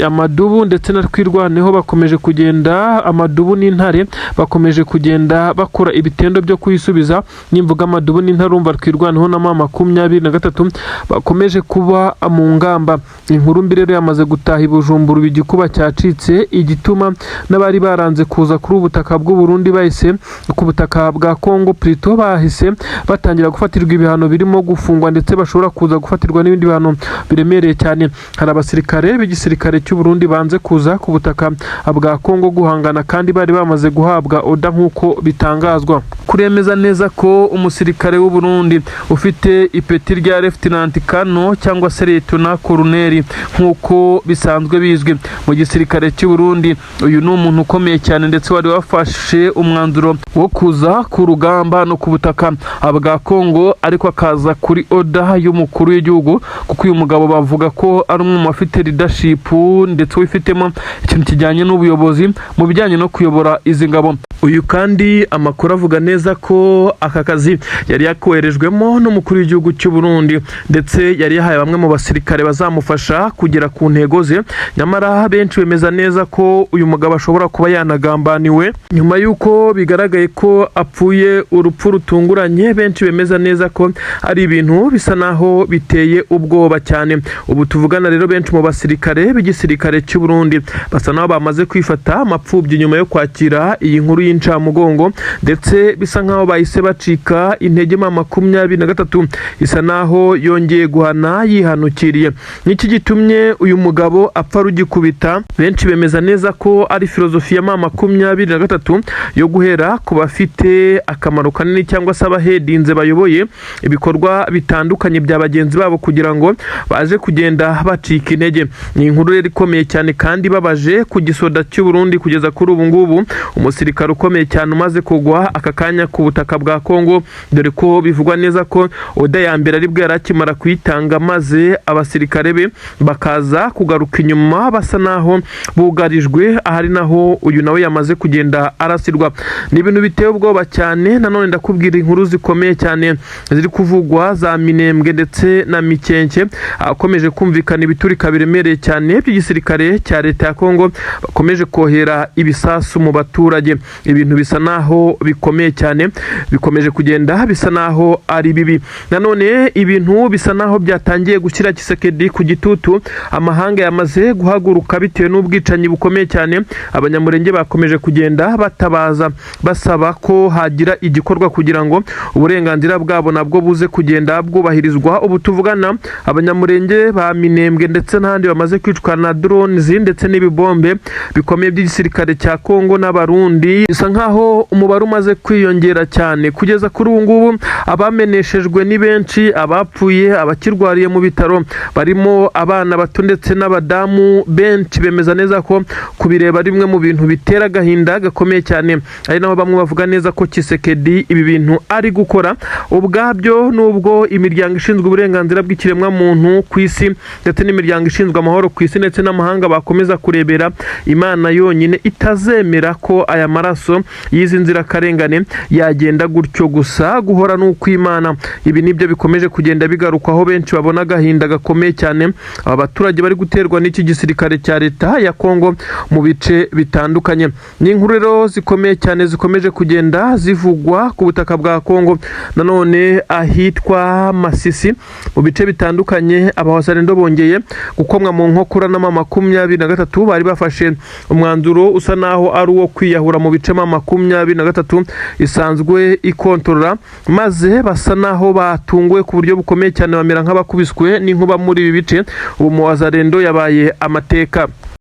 A: Amadubu ndetse na Twirwaneho bakomeje kugenda, Amadubu n'Intare bakomeje kugenda bakora ibitendo byo kuyisubiza. Nimvuga Amadubu n'Intare, urumva Twirwaneho na M23 bakomeje kuba mu ngamba. Inkuru mbi rero yamaze gutaha i Bujumbura, ubu igikuba cyacitse, igituma n'abari baranze kuza kuri ubu butaka bw'u Burundi bahise ku butaka bwa Congo plutôt bahise bahise batangira gufatirwa ibihano birimo gufungwa, ndetse bashobora kuza gufatirwa n'ibindi bihano biremereye cyane. Hari abasirikare b'igisirikare cy'u Burundi banze kuza ku butaka bwa Kongo guhangana kandi bari bamaze guhabwa order, nk'uko bitangazwa. Kuremeza neza ko umusirikare w'u Burundi ufite ipeti rya Lieutenant Colonel cyangwa se Lieutenant Colonel nk'uko bisanzwe bizwi mu gisirikare cy'u Burundi, uyu ni umuntu ukomeye cyane, ndetse wari wafashe umwanzuro wo kuza ku rugamba no ku butaka bwa Kongo, ariko akaza kuri order y'umukuru w'igihugu, kuko uyu mugabo bavuga ko ari umwe mu bafite leadership ndetse wifitemo ikintu kijyanye n'ubuyobozi mu bijyanye no kuyobora izi ngabo. Uyu kandi amakuru avuga neza ko aka kazi yari yakoherejwemo n'umukuru w'igihugu cy'u Burundi, ndetse yari yahaye bamwe mu basirikare bazamufasha kugera ku ntego ze. Nyamara benshi bemeza neza ko uyu mugabo ashobora kuba yanagambaniwe nyuma y'uko bigaragaye ko apfuye urupfu rutunguranye. Benshi bemeza neza ko ari ibintu bisa naho biteye ubwoba cyane. Ubu tuvugana rero, benshi mu basirikare b'igisirikare cy'u Burundi basa naho bamaze kwifata amapfubyi nyuma yo kwakira iyi nkuru y'incamugongo, ndetse bisa nkaho bahise bacika intege. M23 isa naho yongeye guhana yihanukiriye. Niki gitumye uyu mugabo apfa rugikubita? Benshi bemeza neza ko ari filozofi ya M23 yo guhera ku bafite akamaro kanini cyangwa se abahedinze bayoboye ibikorwa bitandukanye bya bagenzi babo kugira ngo baze kugenda bacika intege. Ni inkuru rero ikomeye cyane kandi ibabaje ku gisoda cy'u Burundi. Kugeza kuri ubu ngubu, umusirikare ukomeye cyane umaze kugwa aka kanya ku butaka bwa Kongo, dore ko bivugwa neza ko order ya mbere aribwo yari akimara kuyitanga, maze abasirikare be bakaza kugaruka inyuma basa naho bugarijwe, ahari naho uyu nawe yamaze kugenda arasirwa. Ni ibintu biteye ubwoba cyane. Nanone ndakubwira inkuru zikomeye cyane ziri kuvugwa za Minembwe ndetse na Mikenke, akomeje kumvikana ibiturika biremereye cyane by'igisirikare cya leta ya Kongo, bakomeje kohera ibisasu mu baturage. Ibintu bisa naho bikomeye cyane, bikomeje kugenda bisa naho ari bibi. Nanone ibintu bisa naho byatangiye gushyira Tshisekedi ku gitutu. Amahanga yamaze guhaguruka bitewe n'ubwicanyi bukomeye cyane. Abanyamurenge bakomeje kugenda batabaza basaba ko hagira igikorwa kugira ngo uburenganzira bwabo nabwo buze kugenda bwubahirizwa. Ubu tuvugana, Abanyamurenge ba Minembwe ndetse n'ahandi bamaze kwicwa na drones ndetse n'ibibombe bikomeye by'igisirikare cya Kongo n'Abarundi, bisa nkaho umubare umaze kwiyongera cyane. Kugeza kuri ubu ngubu, abameneshejwe ni benshi, abapfuye, abakirwariye mu bitaro barimo abana bato ndetse n'abadamu. Benshi bemeza neza ko kubireba rimwe mu bintu bitera agahinda gakomeye cyane, ari naho bamwe bavuga neza ko Tshisekedi ibi bintu ari gukora ubwabyo, nubwo imiryango ishinzwe uburenganzira bw'ikiremwamuntu ku isi ndetse n'imiryango ishinzwe amahoro ku isi ndetse n'amahanga bakomeza kurebera, Imana yonyine itazemera ko aya maraso y'izi nzirakarengane yagenda gutyo gusa. Guhora ni ukw'Imana. Ibi nibyo bikomeje kugenda bigarukwaho, benshi babona agahinda gakomeye cyane aba baturage bari guterwa n'iki gisirikare cya leta ya Kongo mu bice bitandukanye. Ni inkuru rero zikomeye cyane zikomeje kugenda zivugwa ku butaka bwa Kongo. Nanone ahitwa Masisi mu bice bitandukanye, Abawazalendo bongeye gukomwa mu nkokora na M23 bari bafashe umwanzuro usa naho ari uwo kwiyahura mu bice M23 isanzwe ikontorora, maze basa naho batunguwe ku buryo bukomeye cyane, bamera nk'abakubiswe n'inkuba muri ibi bice. Ubu mu Wazalendo yabaye amateka.